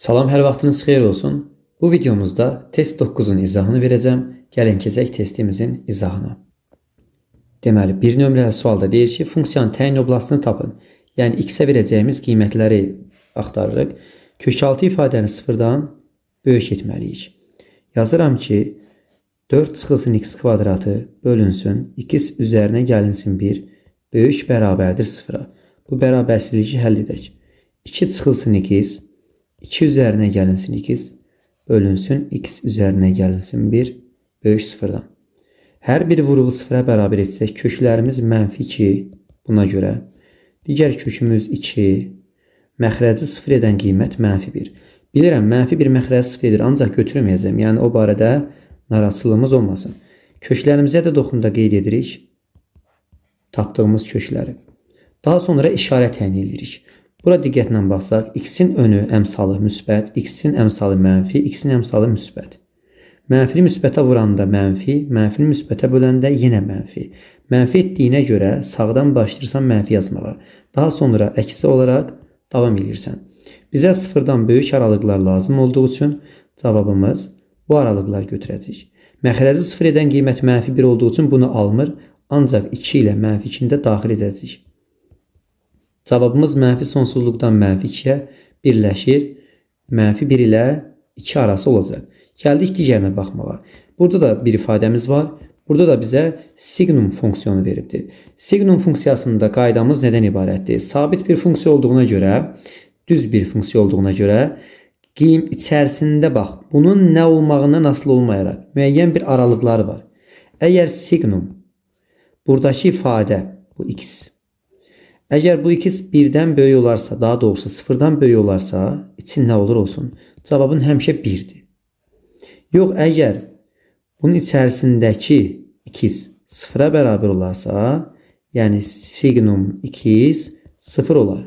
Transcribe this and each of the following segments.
Salam, hər vaxtınız xeyir olsun. Bu videomuzda test 9-un izahını verəcəm. Gəlin keçək testimizin izahına. Deməli, bir nömrəli sualda deyir ki, funksiyanın təyin oblastını tapın. Yəni, x-ə verəcəyimiz qiymətləri axtarırıq. Kök 6 ifadəni sıfırdan böyük etməliyik. Yazıram ki, 4 çıxılsın x kvadratı bölünsün, x üzərinə gəlinsin 1, böyük bərabərdir sıfıra. Bu bərabərsizliyi həll edək. 2 çıxılsın x, 2 üzərinə gəlinsin x, bölünsün x üzərinə gəlinsin 1, böyük sıfırdan. Hər bir vuruğu sıfıra bərabər etsək, köklərimiz mənfi 2 buna görə. Digər kökümüz 2, məxrəci sıfır edən qiymət mənfi 1. Bilirəm, mənfi 1 məxrəci sıfır edir, ancaq götürməyəcəm. Yəni, o barədə narahatçılığımız olmasın. Köklərimizə də doxunda qeyd edirik tapdığımız kökləri. Daha sonra işarə təyin edirik. Bura diqqətlə baxsaq, x-in önü əmsalı müsbət, x-in əmsalı mənfi, x-in əmsalı müsbət. Mənfini müsbətə vuranda mənfi, mənfini müsbətə böləndə yenə mənfi. Mənfi etdiyinə görə sağdan başlayırsan mənfi yazmağa. Daha sonra əksi olaraq davam edirsən. Bizə sıfırdan böyük aralıqlar lazım olduğu üçün cavabımız bu aralıqlar götürəcək. Məxrəci sıfır edən qiymət mənfi 1 olduğu üçün bunu almır, ancaq 2 ilə mənfi 2-ni də daxil edəcəyik. Cavabımız mənfi sonsuzluqdan mənfi 2-yə birləşir. Mənfi 1 ilə 2 arası olacaq. Gəldik digərinə baxmağa. Burada da bir ifadəmiz var. Burada da bizə signum fonksiyonu veribdir. Signum funksiyasında qaydamız nədən ibarətdir? Sabit bir funksiya olduğuna görə, düz bir funksiya olduğuna görə qiyim içərisində bax, bunun nə olmağından asılı olmayaraq müəyyən bir aralıqları var. Əgər signum buradakı ifadə bu x, əgər bu x 1-dən böyük olarsa, daha doğrusu 0-dan böyük olarsa, için nə olur olsun, cavabın həmişə 1-dir. Yox, əgər bunun içərisindəki x 0-a bərabər olarsa, yəni signum x 0 olar.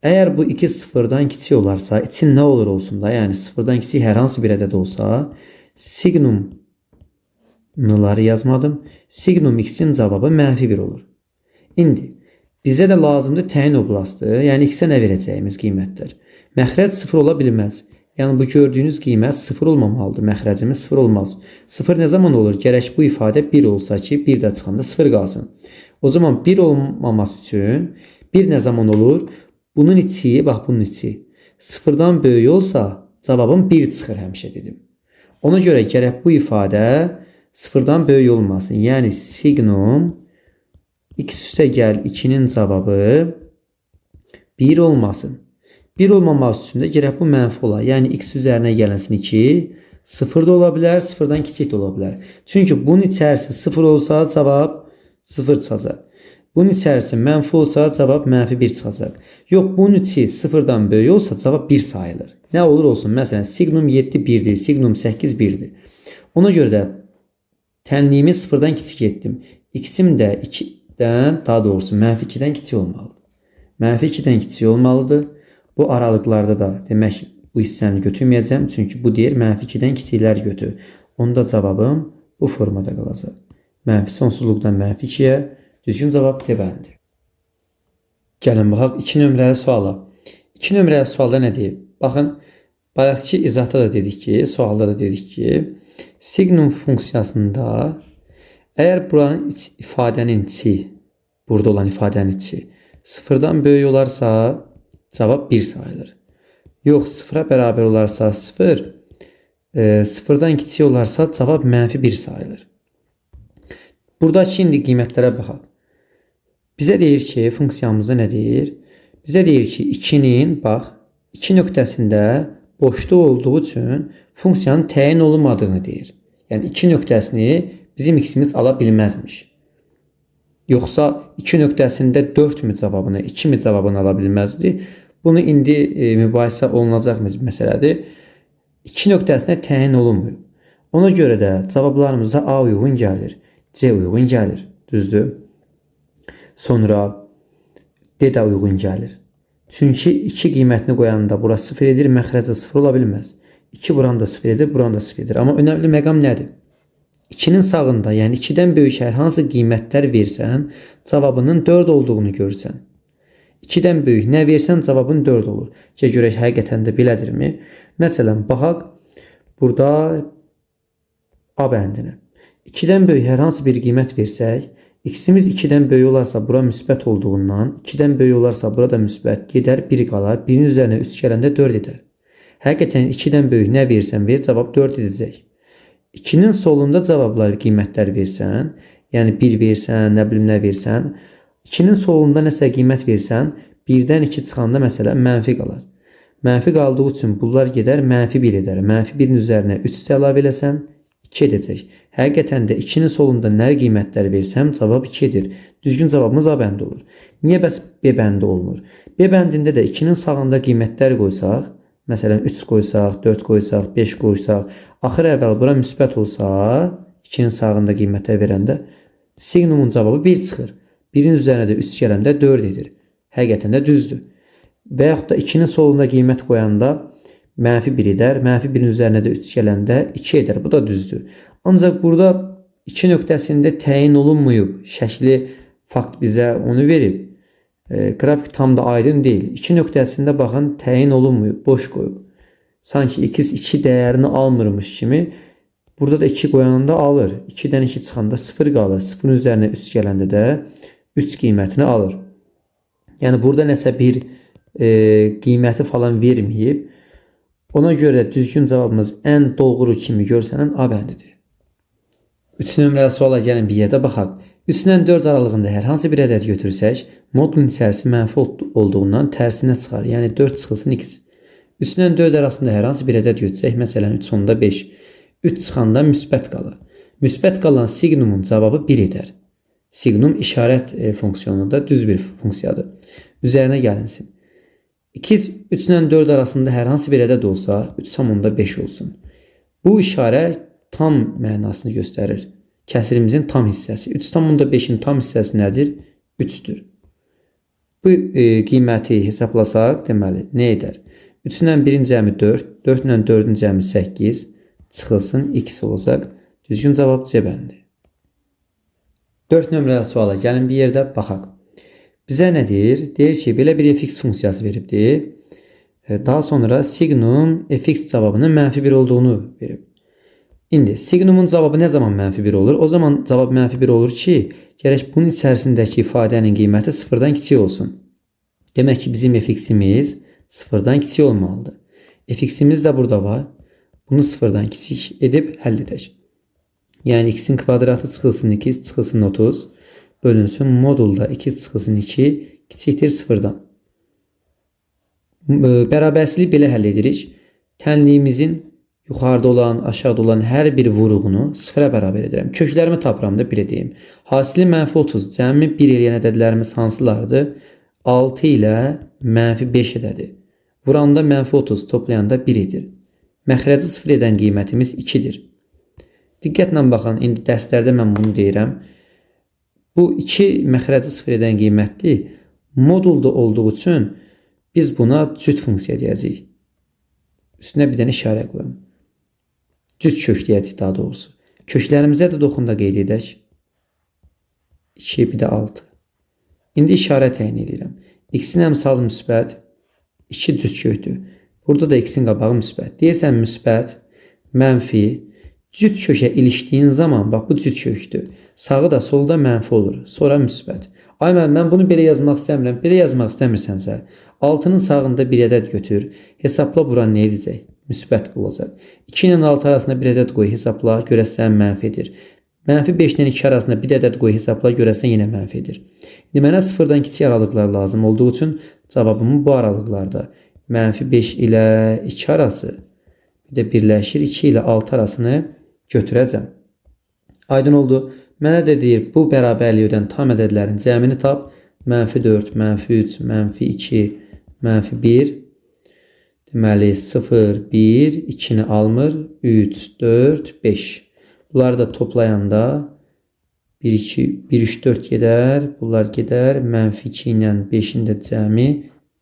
Əgər bu x 0-dan kiçik olarsa, için nə olur olsun da, yəni 0-dan kiçik hər hansı bir ədəd olsa, signum n'ları yazmadım. Signum x-in cavabı mənfi 1 olur. İndi bizə də lazımdır təyin oblastı, yəni x-ə nə verəcəyimiz qiymətlər. Məxrəc 0 ola bilməz. Yəni bu gördüyünüz qiymət 0 olmamalıdır. Məxrəcimiz 0 olmaz. 0 nə zaman olur? Gərək bu ifadə 1 olsa ki, 1 də çıxanda 0 qalsın. O zaman 1 olmaması üçün 1 nə zaman olur? Bunun içi, bax bunun içi 0-dan böyük olsa cavabım 1 çıxır həmişə dedim. Ona görə gərək bu ifadə 0-dan böyük olmasın. Yəni signum x üstə gəl 2-nin cavabı 1 olmasın. 1 olmaması üçün də gərək bu mənfi olar. Yəni x üzərinə gəlinsin 2, 0 da ola bilər, 0-dan kiçik də ola bilər. Çünki bunun içərisi 0 olsa cavab 0 çıxacaq. Bunun içərisi mənfi olsa cavab mənfi 1 çıxacaq. Yox, bunun içi 0-dan böyük olsa cavab 1 sayılır. Nə olur olsun? Məsələn, signum 7 1-dir, signum 8 1-dir. Ona görə də tənliyimi 0-dan kiçik etdim. X-im də 2-dən, daha doğrusu mənfi 2-dən kiçik olmalıdır. Mənfi 2-dən kiçik olmalıdır. Bu aralıqlarda da demək bu hissəni götürməyəcəm. Çünki bu deyir mənfi 2-dən kiçiklər götür. Onda cavabım bu formada qalacaq. Mənfi sonsuzluqdan mənfi 2-yə düzgün cavab D bəndidir. Gəlin baxaq 2 nömrəli suala. 2 nömrəli sualda nə deyir? Baxın, bayaqki izahda da dedik ki, sualda da dedik ki, signum funksiyasında əgər buranın ifadənin içi, burada olan ifadənin içi sıfırdan böyük olarsa cavab 1 sayılır. Yox, sıfıra bərabər olarsa 0, sıfırdan kiçik olarsa cavab mənfi 1 sayılır. Buradakı indi qiymətlərə baxaq. Bizə deyir ki, funksiyamızda nə deyir? Bizə deyir ki, 2-nin, bax, 2 nöqtəsində boşluq olduğu üçün funksiyanın təyin olunmadığını deyir. Yəni 2 nöqtəsini bizim x-imiz ala bilməzmiş. Yoxsa 2 nöqtəsində 4 mi cavabını, 2 mi cavabını ala bilməzdi. Bunu indi mübahisə olunacaq məsələdir. 2 nöqtəsinə təyin olunmuyor. Ona görə də cavablarımıza A uyğun gəlir, C uyğun gəlir. Düzdür? Sonra D də uyğun gəlir. Çünki 2 qiymətini qoyanda bura 0 edir, məxrəcə 0 ola bilməz. 2 buran da 0 edir, buran da 0 edir. Amma önəmli məqam nədir? 2-nin sağında, yəni 2-dən böyük hər hansı qiymətlər versən, cavabının 4 olduğunu görürsən. 2-dən böyük nə versən cavabın 4 olur. Ki görək həqiqətən də belədirmi? Məsələn, baxaq burada A bəndinə. 2-dən böyük hər hansı bir qiymət versək, x-imiz 2-dən böyük olarsa bura müsbət olduğundan, 2-dən böyük olarsa burada müsbət gedər, 1 qalar. 1-in üzərinə 3 gələndə 4 edər. Həqiqətən 2-dən böyük nə versən ver, cavab 4 edəcək. 2-nin solunda cavablar, qiymətlər versən, yəni 1 versən, nə bilim nə versən, 2-nin solunda nəsə qiymət versən, 1-dən 2 çıxanda məsələn mənfi qalar. Mənfi qaldığı üçün bunlar gedər, mənfi 1 edər. Mənfi 1-in üzərinə 3 əlavə eləsəm, 2 edəcək. Həqiqətən də 2-nin solunda nə qiymətlər versəm, cavab 2 edir. Düzgün cavabımız A bəndi olur. Niyə bəs B bəndi olmur? B bəndində də 2-nin sağında qiymətlər qoysaq, məsələn 3 qoysaq, 4 qoysaq, 5 qoysaq, axır əvvəl bura müsbət olsa, 2-nin sağında qiymətlər verəndə signumun cavabı 1 çıxır. 1-in üzərinə də 3 gələndə 4 edir. Həqiqətən də düzdür. Və yaxud da 2-nin solunda qiymət qoyanda mənfi 1 edər. Mənfi 1-in üzərinə də 3 gələndə 2 edər. Bu da düzdür. Ancaq burada 2 nöqtəsində təyin olunmayıb. Şəkli fakt bizə onu verib. Qrafik tam da aydın deyil. 2 nöqtəsində baxın təyin olunmayıb, boş qoyub. Sanki x 2 dəyərini almırmış kimi. Burada da 2 qoyanda alır. 2-dən 2 çıxanda 0 qalır. 0-ın üzərinə 3 gələndə də 3 qiymətini alır. Yəni burada nəsə bir qiyməti falan verməyib. Ona görə də düzgün cavabımız ən doğru kimi görsənən A bəndidir. 3 nömrəli suala gəlin bir yerdə baxaq. 3 ilə 4 aralığında hər hansı bir ədəd götürsək, modulun içərisi mənfi olduğundan tərsinə çıxar. Yəni 4 çıxılsın x. 3 ilə 4 arasında hər hansı bir ədəd götürsək, məsələn 3,5. 3 çıxanda müsbət qalır. Müsbət qalan signumun cavabı 1 edər. Signum işarət fonksiyonunda düz bir funksiyadır. Üzərinə gəlinsin. 2 3 ilə 4 arasında hər hansı bir ədəd olsa, 3,5 olsun. Bu işarə tam mənasını göstərir. Kəsirimizin tam hissəsi. 3,5-in tam hissəsi nədir? 3-dür. Bu qiyməti hesablasaq, deməli, nə edər? 3 ilə 1-in cəmi 4, 4 ilə 4-ün cəmi 8, çıxılsın x olacaq. Düzgün cavab C bəndi. 4 nömrəli suala gəlin bir yerdə baxaq. Bizə nə deyir? Deyir ki, belə bir fx funksiyası veribdir. Daha sonra signum fx cavabının mənfi 1 olduğunu verib. İndi signumun cavabı nə zaman mənfi 1 olur? O zaman cavab mənfi 1 olur ki, gərək bunun içərisindəki ifadənin qiyməti 0-dan kiçik olsun. Demək ki, bizim fx-imiz 0-dan kiçik olmalıdır. Fx-imiz də burada var. Bunu 0-dan kiçik edib həll edək. Yəni x-in kvadratı çıxılsın 2, çıxılsın 30, bölünsün modulda 2 çıxılsın 2, kiçikdir 0-dan. Bərabərsizliyi belə həll edirik. Tənliyimizin yuxarıda olan, aşağıda olan hər bir vuruğunu 0-a bərabər edirəm. Köklərimi tapıram da belə deyim. Hasili mənfi 30, cəmi 1 eləyən ədədlərimiz hansılardır? 6 ilə mənfi 5 ədədi. Vuranda mənfi 30, toplayanda 1 edir. Məxrəci 0 edən qiymətimiz 2-dir. Diqqətlə baxın, indi dərslərdə mən bunu deyirəm. Bu 2 məxrəci 0 edən qiymətdir. Modulda olduğu üçün biz buna cüt funksiya deyəcəyik. Üstünə bir dənə işarə qoyalım. Cüt kök deyəcəyik daha doğrusu. Köklərimizə də doxunda qeyd edək. 2, bir də 6. İndi işarə təyin edirəm. X-in əmsalı müsbət, 2 cüt kökdür. Burada da x-in qabağı müsbət. Deyirsən müsbət, mənfi, cüt kökə ilişdiyin zaman, bax bu cüt kökdür. Sağı da solu da mənfi olur. Sonra müsbət. Ay müəllim, mən bunu belə yazmaq istəmirəm. Belə yazmaq istəmirsənsə, 6-nın sağında bir ədəd götür. Hesabla bura nə edəcək? Müsbət olacaq. 2 ilə 6 arasında bir ədəd qoy, hesabla, görəsən mənfi edir. Mənfi 5 ilə 2 arasında bir ədəd qoy, hesabla, görəsən yenə mənfi edir. İndi mənə 0-dan kiçik aralıqlar lazım olduğu üçün cavabımı bu aralıqlarda mənfi 5 ilə 2 arası bir də birləşir 2 ilə 6 arasını götürəcəm. Aydın oldu. Mənə də deyir, bu bərabərliyi ödən tam ədədlərin cəmini tap. Mənfi 4, mənfi 3, mənfi 2, mənfi 1. Deməli, 0, 1, 2-ni almır. 3, 4, 5. Bunları da toplayanda 1, 2, 1, 3, 4 gedər. Bunlar gedər. Mənfi 2 ilə 5-in də cəmi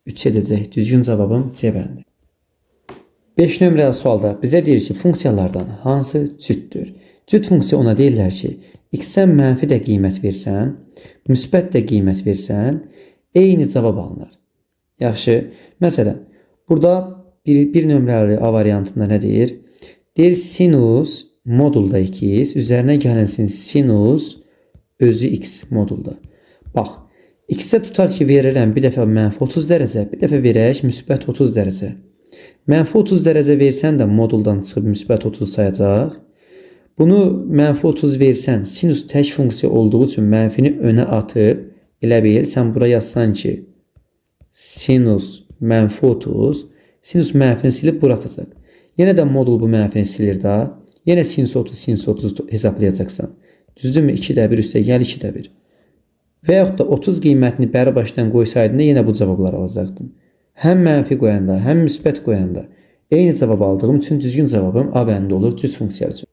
3 edəcək. Düzgün cavabım C bəndi. 5 nömrəli sualda bizə deyir ki, funksiyalardan hansı cütdür? Cüt funksiya ona deyirlər ki, x-dən mənfi də qiymət versən, müsbət də qiymət versən, Eyni cavab alınır. Yaxşı, məsələn, burada bir nömrəli A variantında nə deyir? Deyir sinus modulda 2x, üzərinə gəlinsin sinus özü x modulda. Bax, x-ə tutar ki, verirəm bir dəfə mənfi 30 dərəcə, bir dəfə verək müsbət 30 dərəcə. Mənfi 30 dərəcə versən də moduldan çıxıb müsbət 30 sayacaq. Bunu mənfi 30 versən, sinus tək funksiya olduğu üçün mənfini önə atıb, elə bil, sən bura yazsan ki, sinus mənfi 30, sinus mənfini silib bura atacaq. Yenə də modul bu mənfini silir da. Yenə sinus 30, sinus 30 hesablayacaqsan. Düzdürmü? 2 də 1 üstə gəl 2 də 1. Və yaxud da 30 qiymətini bəri başdan qoysaydın da yenə bu cavabları alacaqdın. Həm mənfi qoyanda, həm müsbət qoyanda eyni cavab aldığım üçün düzgün cavabım A bəndi olur cüt funksiya üçün.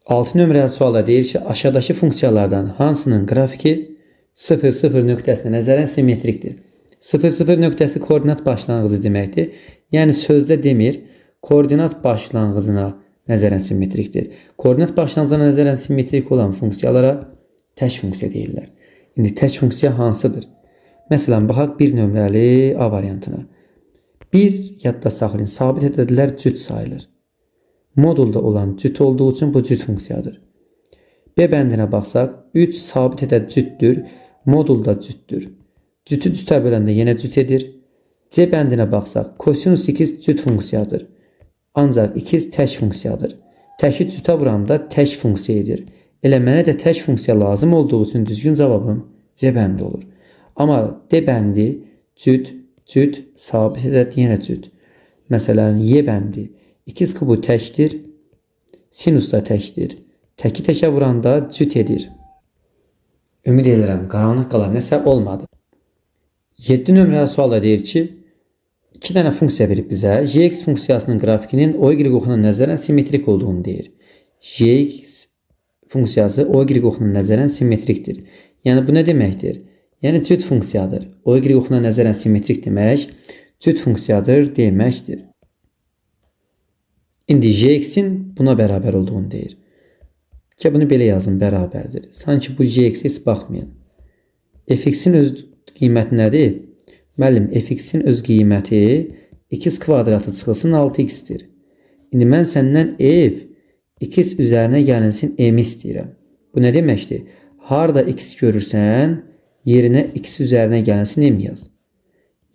6 nömrəli sualda deyir ki, aşağıdakı funksiyalardan hansının qrafiki 0,0 nöqtəsinə nəzərən simmetrikdir? 0,0 nöqtəsi koordinat başlanğıcı deməkdir. Yəni sözdə demir, koordinat başlanğıcına nəzərən simmetrikdir. Koordinat başlanğıcına nəzərən simmetrik olan funksiyalara tək funksiya deyirlər. İndi tək funksiya hansıdır? Məsələn, baxaq 1 nömrəli A variantına. 1 yadda saxlayın, sabit ədədlər cüt sayılır. Modulda olan cüt olduğu üçün bu cüt funksiyadır. B bəndinə baxsaq, 3 sabit ədəd cütdür, modulda cütdür. Cütü cütə böləndə yenə cüt edir. C bəndinə baxsaq, kosinus 2 cüt funksiyadır. Ancaq 2 tək funksiyadır. Təki cütə vuranda tək funksiya edir. Elə mənə də tək funksiya lazım olduğu üçün düzgün cavabım C bəndi olur. Amma D bəndi cüt, cüt, sabit ədəd yenə cüt. Məsələn, Y bəndi 2 kubu təkdir, sinus da təkdir. Təki təkə vuranda cüt edir. Ümid edirəm, qaranlıq qalan nəsə olmadı. 7 nömrəli sualda deyir ki, 2 dənə funksiya verib bizə. Gx funksiyasının qrafikinin OY oxuna nəzərən simmetrik olduğunu deyir. Gx funksiyası OY oxuna nəzərən simmetrikdir. Yəni bu nə deməkdir? Yəni cüt funksiyadır. OY oxuna nəzərən simmetrik demək, cüt funksiyadır deməkdir. İndi gx-in buna bərabər olduğunu deyir. Ki bunu belə yazın, bərabərdir. Sanki bu gx-ə heç baxmayın. Fx-in öz qiyməti nədir? Müəllim, fx-in öz qiyməti x kvadratı çıxılsın 6x-dir. İndi mən səndən f x üzərinə gəlinsin m istəyirəm. Bu nə deməkdir? Harda x görürsən, yerinə x üzərinə gəlinsin m yaz.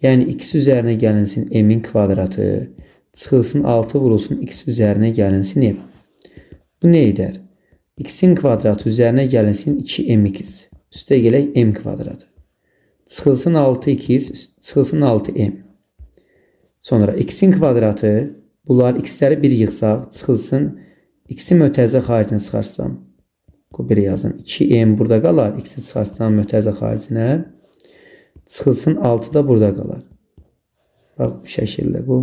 Yəni x üzərinə gəlinsin m-in kvadratı çıxılsın 6 vurulsun x üzərinə gəlinsin m. Bu nə edər? X-in kvadratı üzərinə gəlinsin 2mx. Üstə gələk m kvadratı. Çıxılsın 6x, çıxılsın 6m. Sonra x-in kvadratı, bunlar x-ləri bir yığsaq, çıxılsın x-i mötərizə xaricinə çıxarsam. Bu belə yazım. 2m burada qalar, x-i çıxartsam mötərizə xaricinə. Çıxılsın 6 da burada qalar. Bax bu şəkildə bu.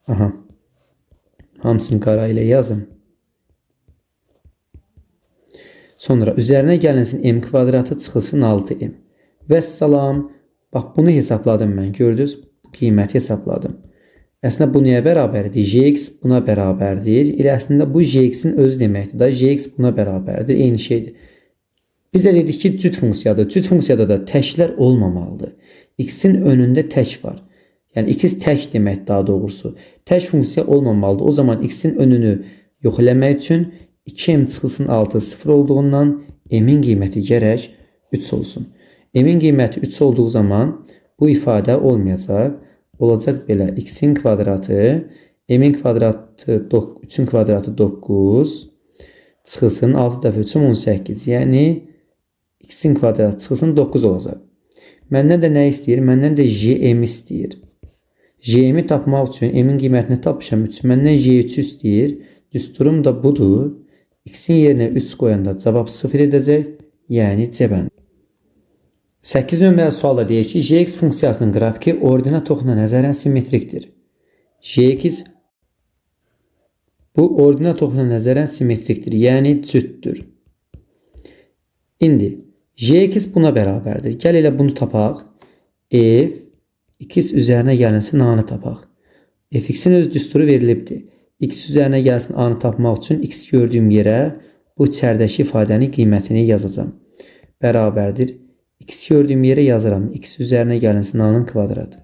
Aha. Hamısını qara ilə yazım. Sonra üzərinə gəlinsin m kvadratı çıxılsın 6m. Vəssalam. Bax bunu hesabladım mən. Gördünüz? Bu qiyməti hesabladım. Əslində bu nəyə bərabərdir? Gx buna bərabərdir. Elə əslində bu gx-in özü deməkdir da. Gx buna bərabərdir. Eyni şeydir. Biz də dedik ki, cüt funksiyadır. Cüt funksiyada da təklər olmamalıdır. X-in önündə tək var. Yəni x tək demək daha doğrusu. Tək funksiya olmamalıdır. O zaman x-in önünü yox eləmək üçün 2m çıxılsın 6 0 olduğundan m-in qiyməti gərək 3 olsun. M-in qiyməti 3 olduğu zaman bu ifadə olmayacaq. Olacaq belə x-in kvadratı, m-in kvadratı 3-ün kvadratı 9 çıxılsın 6 dəfə 3-üm 18. Yəni x-in kvadratı çıxılsın 9 olacaq. Məndən də nə istəyir? Məndən də gm istəyir. Gm-i tapmaq üçün m-in qiymətini tapmışam 3. Məndən g3 istəyir. Düsturum da budur. X-in yerinə 3 qoyanda cavab 0 edəcək. Yəni C bəndi. 8 nömrəli sualda deyir ki, gx funksiyasının qrafiki ordinat oxuna nəzərən simmetrikdir. Gx bu ordinat oxuna nəzərən simmetrikdir, yəni cütdür. İndi gx buna bərabərdir. Gəl elə bunu tapaq. F x üzərinə gəlinsin a-nı tapaq. Fx-in öz düsturu verilibdir. X üzərinə gəlsin a-nı tapmaq üçün x gördüyüm yerə bu içəridəki ifadənin qiymətini yazacağam. Bərabərdir. X gördüyüm yerə yazıram. X üzərinə gəlinsin A-nın kvadratı.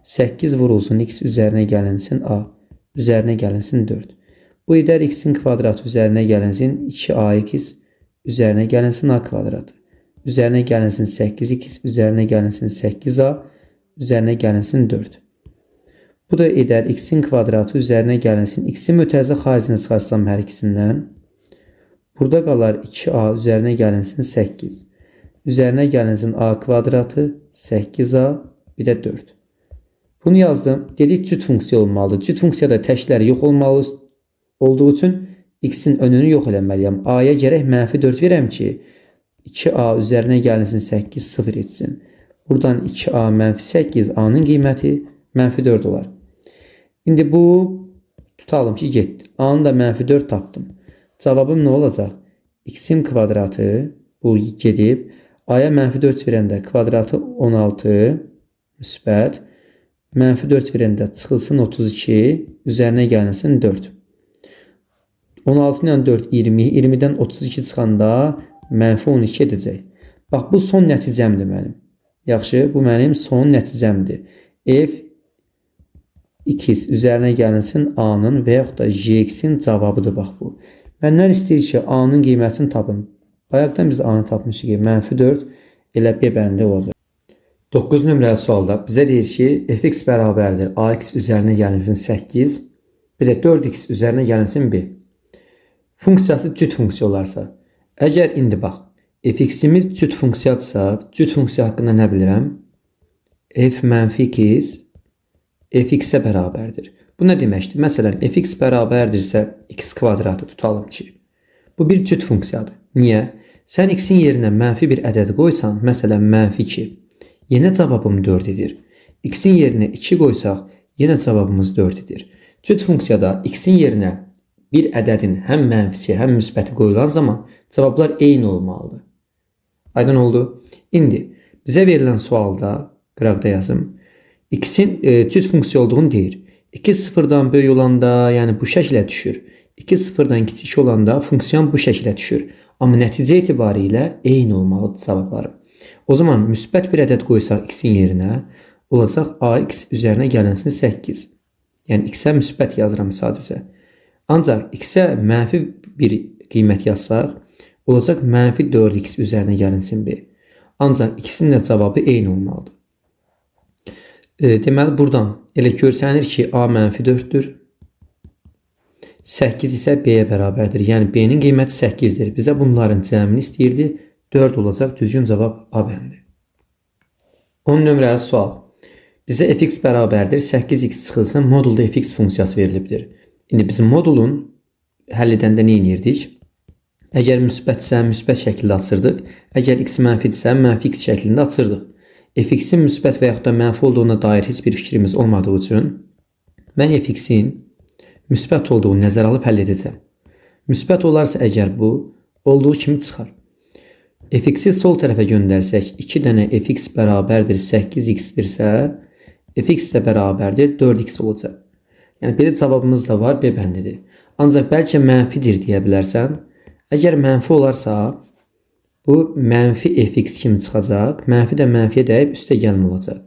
8 vurulsun x üzərinə gəlinsin A, üzərinə gəlinsin 4. Bu edər x-in kvadratı üzərinə gəlinsin 2ax üzərinə gəlinsin A kvadratı. Üzərinə gəlinsin 8x üzərinə gəlinsin 8a üzərinə gəlinsin 4. Bu da edər x-in kvadratı üzərinə gəlinsin x-in mütəzə xaricini çıxarsam hər ikisindən. Burada qalar 2a üzərinə gəlinsin 8. Üzərinə gəlinsin a kvadratı 8a bir də 4. Bunu yazdım. Dedik cüt funksiya olmalıdır. Cüt funksiyada təkləri yox olmalı olduğu üçün x-in önünü yox eləməliyəm. A-ya gərək mənfi 4 verəm ki, 2a üzərinə gəlinsin 8 0 etsin. Buradan 2a mənfi 8 a-nın qiyməti mənfi 4 olar. İndi bu tutalım ki getdi. A-nı da mənfi 4 tapdım. Cavabım nə olacaq? X-in kvadratı bu gedib. A-ya mənfi 4 verəndə kvadratı 16 müsbət. Mənfi 4 verəndə çıxılsın 32, üzərinə gəlinsin 4. 16 ilə 4 20, 20-dən 32 çıxanda mənfi 12 edəcək. Bax, bu son nəticəmdir mənim. Yaxşı, bu mənim son nəticəmdir. F x üzərinə gəlinsin A-nın və yaxud da G-x-in cavabıdır bax bu. Məndən istəyir ki, A-nın qiymətini tapın. Bayaqdan biz A-nı tapmışıq ki, mənfi 4 elə B bəndi olacaq. 9 nömrəli sualda bizə deyir ki, fx bərabərdir ax üzərinə gəlinsin 8, bir də 4x üzərinə gəlinsin b. Funksiyası cüt funksiya olarsa, əgər indi bax, fx-imiz cüt funksiyadırsa, cüt funksiya haqqında nə bilirəm? F mənfi x fx-ə bərabərdir. Bu nə deməkdir? Məsələn, fx bərabərdirsə x kvadratı tutalım ki, bu bir cüt funksiyadır. Niyə? Sən x-in yerinə mənfi bir ədəd qoysan, məsələn, mənfi 2, yenə cavabım 4 edir. X-in yerinə 2 qoysaq, yenə cavabımız 4 edir. Cüt funksiyada x-in yerinə bir ədədin həm mənfisi, həm müsbəti qoyulan zaman cavablar eyni olmalıdır. Aydın oldu? İndi bizə verilən sualda, qıraqda yazım, x-in cüt funksiya olduğunu deyir. 2 sıfırdan böyük olanda, yəni bu şəklə düşür. 2 sıfırdan kiçik olanda funksiyan bu şəklə düşür. Amma nəticə etibarilə eyni olmalıdır cavabları. O zaman müsbət bir ədəd qoysaq x-in yerinə olacaq ax üzərinə gəlinsin 8. Yəni x-ə müsbət yazıram sadəcə. Ancaq x-ə mənfi bir qiymət yazsaq olacaq mənfi 4x üzərinə gəlinsin b. Ancaq ikisinin də cavabı eyni olmalıdır. Deməli buradan elə görsənir ki a mənfi 4-dür. 8 isə b-yə bərabərdir. Yəni b-nin qiyməti 8-dir. Bizə bunların cəmini istəyirdi. 4 olacaq. Düzgün cavab A bəndi. 10 nömrəli sual. Bizə fx bərabərdir. 8x çıxılsın modulda fx funksiyası verilibdir. İndi biz modulun həll edəndə nə edirdik? Əgər müsbətsə müsbət şəkildə açırdıq. Əgər x mənfidirsə mənfi x şəklində açırdıq. Fx-in müsbət və yaxud da mənfi olduğuna dair heç bir fikrimiz olmadığı üçün mən fx-in müsbət olduğunu nəzərə alıb həll edəcəm. Müsbət olarsa əgər bu olduğu kimi çıxar. Fx-i sol tərəfə göndərsək 2 dənə fx bərabərdir 8x-dirsə fx də bərabərdir 4x olacaq. Yəni belə cavabımız da var, B bəndidir. Ancaq bəlkə mənfidir deyə bilərsən. Əgər mənfi olarsa bu mənfi fx kimi çıxacaq. Mənfi də mənfiyə dəyib üstə gəlmə olacaq.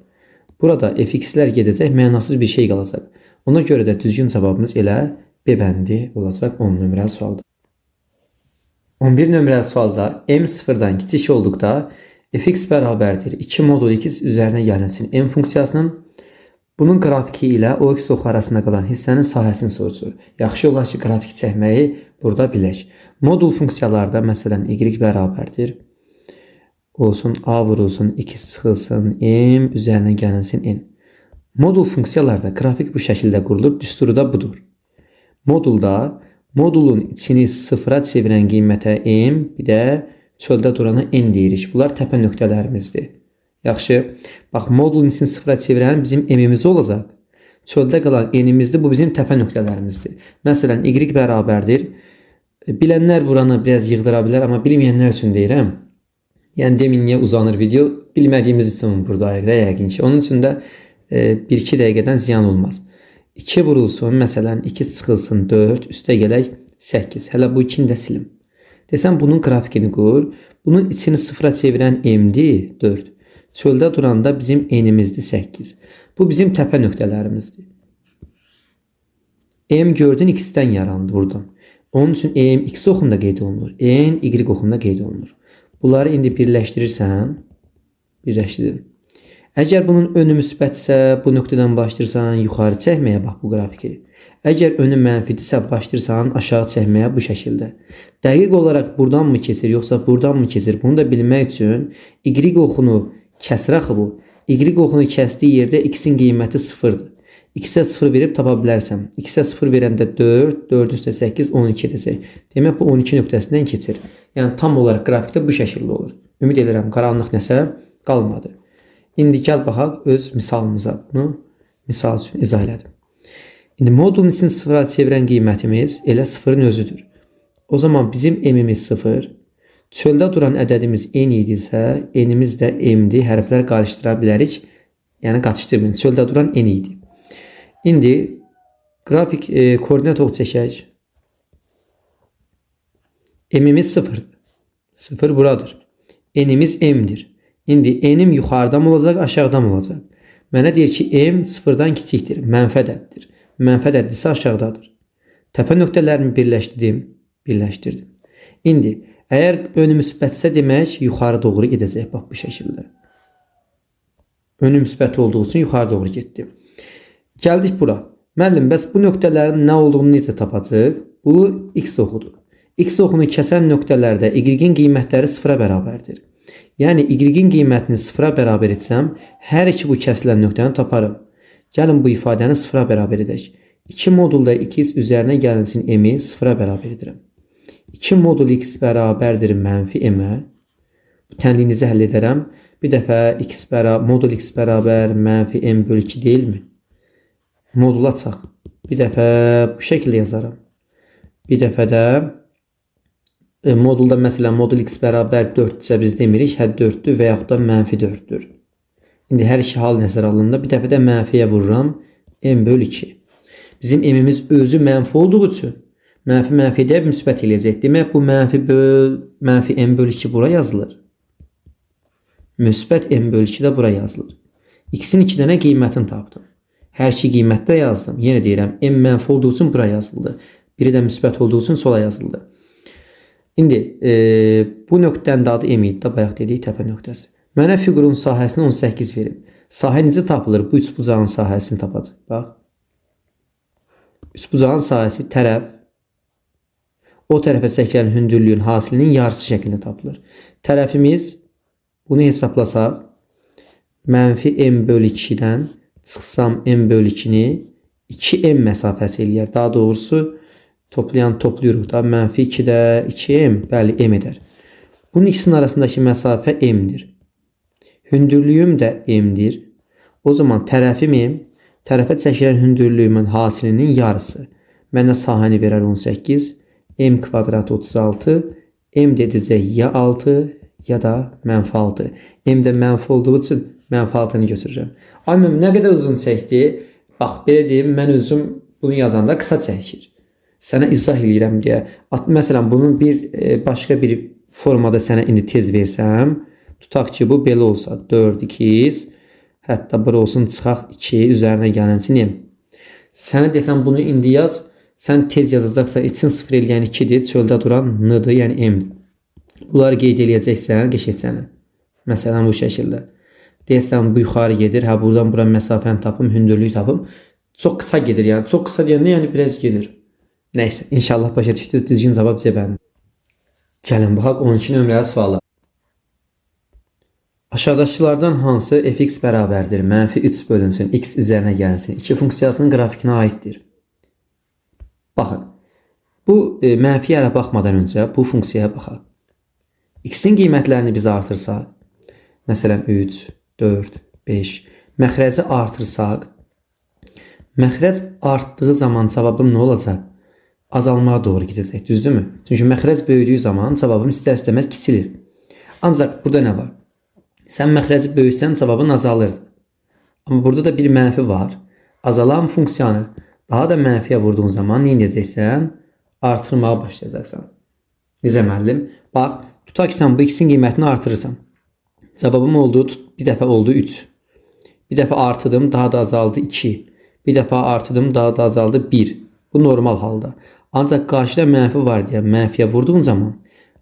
Burada fx-lər gedəcək, mənasız bir şey qalacaq. Ona görə də düzgün cavabımız elə B bəndi olacaq 10 nömrəli sualda. 11 nömrəli sualda m sıfırdan kiçik olduqda fx bərabərdir 2 modul x üzərinə gəlinsin m funksiyasının bunun qrafiki ilə OX oxu arasında qalan hissənin sahəsini soruşur. Yaxşı olar ki, qrafik çəkməyi burada bilək. Modul funksiyalarda məsələn y bərabərdir. Olsun a vurulsun, x çıxılsın, m üzərinə gəlinsin n. Modul funksiyalarda qrafik bu şəkildə qurulur, düsturu da budur. Modulda modulun içini sıfıra çevirən qiymətə m, bir də çöldə durana n deyirik. Bunlar təpə nöqtələrimizdir. Yaxşı. Bax, modulun içini sıfıra çevirən bizim m-imiz olacaq. Çöldə qalan n-imizdir. Bu bizim təpə nöqtələrimizdir. Məsələn, y bərabərdir. Bilənlər buranı biraz yığdıra bilər, amma bilməyənlər üçün deyirəm. Yəni demin niyə uzanır video? Bilmədiyimiz üçün buradayıq da yəqin ki. Onun üçün də 1-2 dəqiqədən ziyan olmaz. 2 vurulsun, məsələn 2 çıxılsın 4, üstə gələk 8. Hələ bu 2-ni də silim. Desəm bunun qrafikini qur. Bunun içini sıfıra çevirən m-dir 4. Çöldə duranda bizim n-imizdir 8. Bu bizim təpə nöqtələrimizdir. M gördün x-dən yarandı buradan. Onun üçün m x oxunda qeyd olunur. N y oxunda qeyd olunur. Bunları indi birləşdirirsən, birləşdirdin. Əgər bunun önü müsbətsə, bu nöqtədən başlayırsan yuxarı çəkməyə, bax bu qrafiki. Əgər önü mənfidirsə, başlayırsan aşağı çəkməyə bu şəkildə. Dəqiq olaraq buradan mı keçir, yoxsa buradan mı keçir? Bunu da bilmək üçün y oxunu kəsir axı bu. Y oxunu kəsdiyi yerdə x-in qiyməti 0-dır. X-ə 0 verib tapa bilərsən. X-ə 0 verəndə 4, 4 üstə 8, 12 edəcək. Demək bu 12 nöqtəsindən keçir. Yəni tam olaraq qrafikdə bu şəkildə olur. Ümid edirəm qaranlıq nəsə qalmadı. İndi gəl baxaq öz misalımıza. Bunu misal üçün izah elədim. İndi modulun içini sıfıra çevirən qiymətimiz elə sıfırın özüdür. O zaman bizim m-imiz 0, çöldə duran ədədimiz n idisə, n-imiz də m-dir. Hərflər qarışdıra bilərik. Yəni qaçışdırmayın. Çöldə duran n idi. İndi qrafik koordinat ox çəkək. M-imiz 0-dır. 0 buradır. N-imiz m-dir. İndi n-im yuxarıdan mı olacaq, aşağıdan mı olacaq? Mənə deyir ki, m sıfırdan kiçikdir, mənfi ədəddir. Mənfi ədəddirsə aşağıdadır. Təpə nöqtələrimi birləşdirdim, birləşdirdim. İndi əgər önü müsbətsə demək yuxarı doğru gedəcək bax bu şəkildə. Önü müsbət olduğu üçün yuxarı doğru getdi. Gəldik bura. Müəllim, bəs bu nöqtələrin nə olduğunu necə tapacağıq? Bu x oxudur. X oxunu kəsən nöqtələrdə y-in qiymətləri sıfıra bərabərdir. Yəni y-in qiymətini sıfıra bərabər etsəm, hər iki bu kəsilən nöqtəni taparım. Gəlin bu ifadəni sıfıra bərabər edək. 2 modulda 2x üzərinə gəlinsin m-i sıfıra bərabər edirəm. 2 modul x bərabərdir mənfi m-ə. Bu tənliyinizi həll edərəm. Bir dəfə x modul x bərabər mənfi m bölü 2 deyilmi? Modula çaq. Bir dəfə bu şəkildə yazaram. Bir dəfə də modulda məsələn modul x bərabər 4-dürsə biz demirik, hə 4-dür və yaxud da mənfi 4-dür. İndi hər iki hal nəzərə alınanda bir dəfə də mənfiyə vururam m bölü 2. Bizim m-imiz özü mənfi olduğu üçün mənfi mənfi edib müsbət eləyəcək. Demək bu mənfi böl, mənfi m bölü 2 bura yazılır. Müsbət m bölü 2 də bura yazılır. X-in 2 dənə qiymətini tapdım. Hər iki qiymətdə yazdım. Yenə deyirəm, m mənfi olduğu üçün bura yazıldı. Biri də müsbət olduğu üçün sola yazıldı. İndi bu nöqtənin də adı m idi də, bayaq dedik təpə nöqtəsi. Mənə fiqurun sahəsini 18 verib. Sahə necə tapılır? Bu üçbucağın sahəsini tapacaq. Bax. Üçbucağın sahəsi tərəf, o tərəfə çəkilən hündürlüyün hasilinin yarısı şəklində tapılır. Tərəfimiz, bunu hesablasaq, mənfi m bölü 2-dən çıxsam m bölü 2-ni 2m məsafəsi eləyər. Daha doğrusu, toplayan toplayırıq da. Mənfi 2-də 2m, bəli, m edər. Bunun ikisinin arasındakı məsafə m-dir. Hündürlüyüm də m-dir. O zaman tərəfim m, tərəfə çəkilən hündürlüyümün hasilinin yarısı. Mənə sahəni verər 18, m kvadrat 36, m də edəcək ya 6 ya da mənfi 6. M də mənfi olduğu üçün mənfi 6-nı götürürəm. Ay müəllim, nə qədər uzun çəkdi? Bax, belə deyim, mən özüm bunu yazanda qısa çəkir. Sənə izah eləyirəm deyə. Məsələn, bunun bir başqa bir formada sənə indi tez versəm, tutaq ki, bu belə olsa 4, 2, hətta bura olsun çıxaq 2, üzərinə gəlinsin m. Sənə desəm bunu indi yaz, sən tez yazacaqsan, için 0 eləyən 2-dir, çöldə duran n-dır, yəni m-dir. Bunları qeyd eləyəcəksən, qəşəngcənə. Məsələn, bu şəkildə. Deyəsən, bu yuxarı gedir, hə, buradan bura məsafəni tapım, hündürlüyü tapım. Çox qısa gedir, yəni çox qısa deyəndə, yəni biraz gedir. Nəysə, inşallah başa düşdünüz, düzgün cavab C bəndi. Gəlin, baxaq 12 nömrəli suala. Aşağıdakılardan hansı fx bərabərdir? Mənfi 3 bölünsün, x üzərinə gəlinsin. 2 funksiyasının qrafikinə aiddir. Baxın, bu mənfi yerə baxmadan öncə bu funksiyaya baxaq. X-in qiymətlərini biz artırsaq, məsələn 3, 4, 5, məxrəci artırsaq, məxrəc artdığı zaman cavabım nə olacaq? Azalmağa doğru gedəcək, düzdürmü? Çünki məxrəc böyüdüyü zaman cavabım istər-istəməz kiçilir. Ancaq burada nə var? Sən məxrəci böyütsən cavabın azalırdı. Amma burada da bir mənfi var. Azalan funksiyanı daha da mənfiyə vurduğun zaman nə edəcəksən? Artırmağa başlayacaqsan. Necə müəllim? Bax, tutaq ki, sən bu x-in qiymətini artırırsan. Cavabım oldu, bir dəfə oldu 3. Bir dəfə artırdım, daha da azaldı 2. Bir dəfə artırdım, daha da azaldı 1. Bu normal halda. Ancaq qarşıda mənfi var deyə mənfiyə vurduğun zaman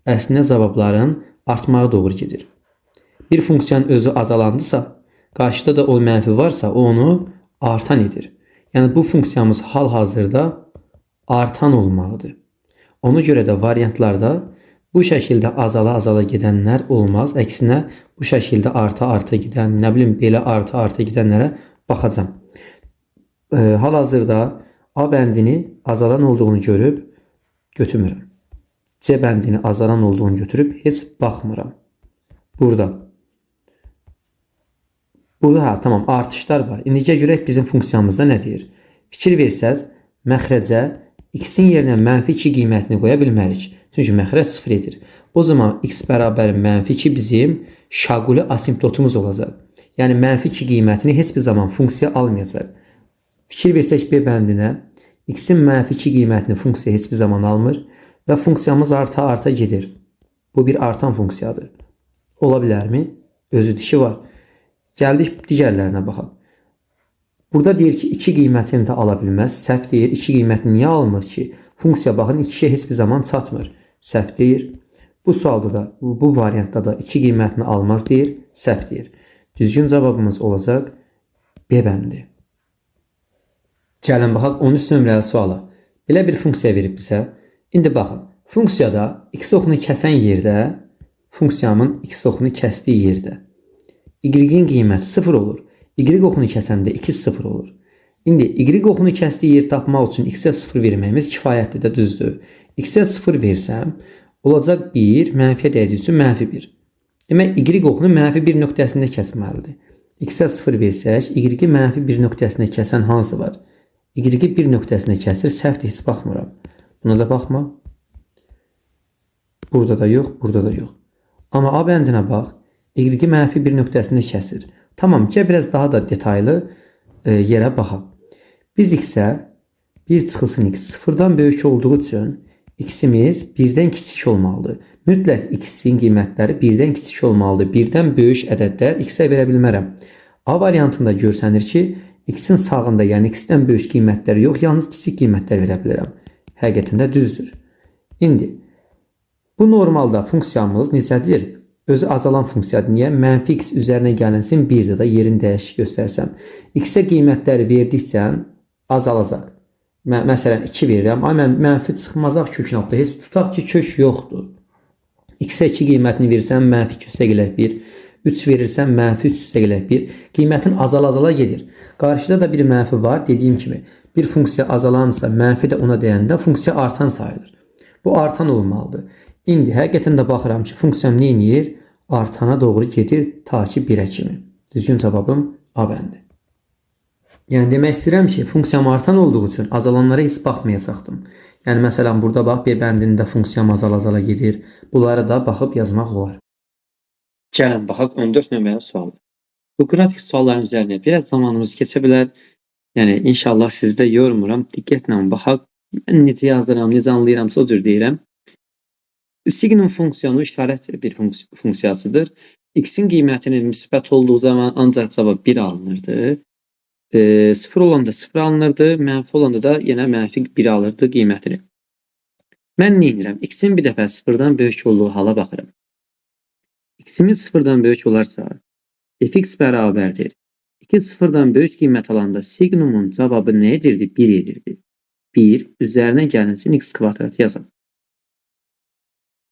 əslində cavabların artmağa doğru gedir. Bir funksiyanın özü azalandısa, qarşıda da o mənfi varsa, o onu artan edir. Yəni bu funksiyamız hal-hazırda artan olmalıdır. Ona görə də variantlarda bu şəkildə azala-azala gedənlər olmaz. Əksinə bu şəkildə arta-arta gedən, nə bilim belə arta-arta gedənlərə baxacağam. Hal-hazırda A bəndini azalan olduğunu görüb götürmürəm. C bəndini azalan olduğunu götürüb heç baxmıram. Burada. Burada hə, tamam artışlar var. İndi gəl görək bizim funksiyamızda nə deyir. Fikir versəz, məxrəcə x-in yerinə mənfi 2 qiymətini qoya bilmərik. Çünki məxrəc 0 edir. O zaman x bərabər mənfi 2 bizim şaquli asimptotumuz olacaq. Yəni mənfi 2 qiymətini heç bir zaman funksiya almayacaq. Fikir versək B bəndinə x-in mənfi 2 qiymətini funksiya heç bir zaman almır və funksiyamız arta-arta gedir. Bu bir artan funksiyadır. Ola bilərmi? Özü dişi var. Gəldik digərlərinə baxaq. Burada deyir ki, 2 qiymətini də ala bilməz. Səhv deyir. 2 qiymətini niyə almır ki? Funksiya baxın 2-yə heç bir zaman çatmır. Səhv deyir. Bu sualda da, bu variantda da 2 qiymətini almaz deyir. Səhv deyir. Düzgün cavabımız olacaq B bəndi. Gəlin baxaq 13 nömrəli suala. Belə bir funksiya verib bizə. İndi baxın. Funksiyada x oxunu kəsən yerdə, funksiyamın x oxunu kəsdiyi yerdə y-in qiyməti 0 olur. Y oxunu kəsəndə x 0 olur. İndi y oxunu kəsdiyi yer tapmaq üçün x-ə 0 verməyimiz kifayətdir də, düzdür. X-ə 0 versəm, olacaq 1, mənfiyə dəydiyi üçün mənfi 1. Demək, y oxunu mənfi 1 nöqtəsində kəsməlidir. X-ə 0 versək, y-i mənfi 1 nöqtəsində kəsən hansı var? Y-i 1 nöqtəsində kəsir, səhvdir, heç baxmıram. Buna da baxma. Burada da yox, burada da yox. Amma A bəndinə bax. Y-i mənfi 1 nöqtəsində kəsir. Tamam, gəl biraz daha da detaylı yerə baxaq. Biz x-ə 1 çıxılsın x sıfırdan böyük olduğu üçün x-imiz 1-dən kiçik olmalıdır. Mütləq x-in qiymətləri 1-dən kiçik olmalıdır. 1-dən böyük ədədlər x-ə verə bilmərəm. A variantında görsənir ki, x-in sağında, yəni x-dən böyük qiymətlər yox, yalnız kiçik qiymətlər verə bilərəm. Həqiqətən də düzdür. İndi bu normalda funksiyamız necədir? Özü azalan funksiyadır. Niyə? Mənfi x üzərinə gəlinsin 1-dir də yerin dəyişik göstərsəm. X-ə qiymətləri verdikcə azalacaq. Məsələn 2 verirəm. Ay mən mənfi çıxmazaq kökün altında. Heç tutaq ki kök yoxdur. X-ə 2 qiymətini versəm mənfi 2 üstə gələk 1. 3 verirsən mənfi 3 üstə gələk 1. Qiymətin azala-azala gedir. Qarşıda da bir mənfi var. Dediyim kimi bir funksiya azalansa mənfi də ona dəyəndə funksiya artan sayılır. Bu artan olmalıdır. İndi həqiqətən də baxıram ki, funksiyam nə edir? Artana doğru gedir ta ki 1-ə kimi. Düzgün cavabım A bəndi. Yəni demək istəyirəm ki, funksiyam artan olduğu üçün azalanlara heç baxmayacaqdım. Yəni məsələn burada bax B bəndində funksiyam azala-azala gedir. Bunlara da baxıb yazmaq olar. Gəlin baxaq 14 nömrəli suala. Bu qrafik sualların üzərinə biraz zamanımız keçə bilər. Yəni inşallah sizi də yormuram. Diqqətlə baxaq. Mən necə yazıram, necə anlayıramsa o cür deyirəm. Signum funksiyonu işarət bir funksiyasıdır. X-in qiymətinin müsbət olduğu zaman ancaq cavab 1 alınırdı. 0 olanda 0 alınırdı, mənfi olanda da yenə mənfi 1 alırdı qiymətini. Mən nə edirəm? X-in bir dəfə 0-dan böyük olduğu hala baxıram. X-imiz 0-dan böyük olarsa, fx bərabərdir. 2 0-dan böyük qiymət alanda signumun cavabı nə edirdi? 1 edirdi. 1 üzərinə gəlinsin x kvadrat yazaq.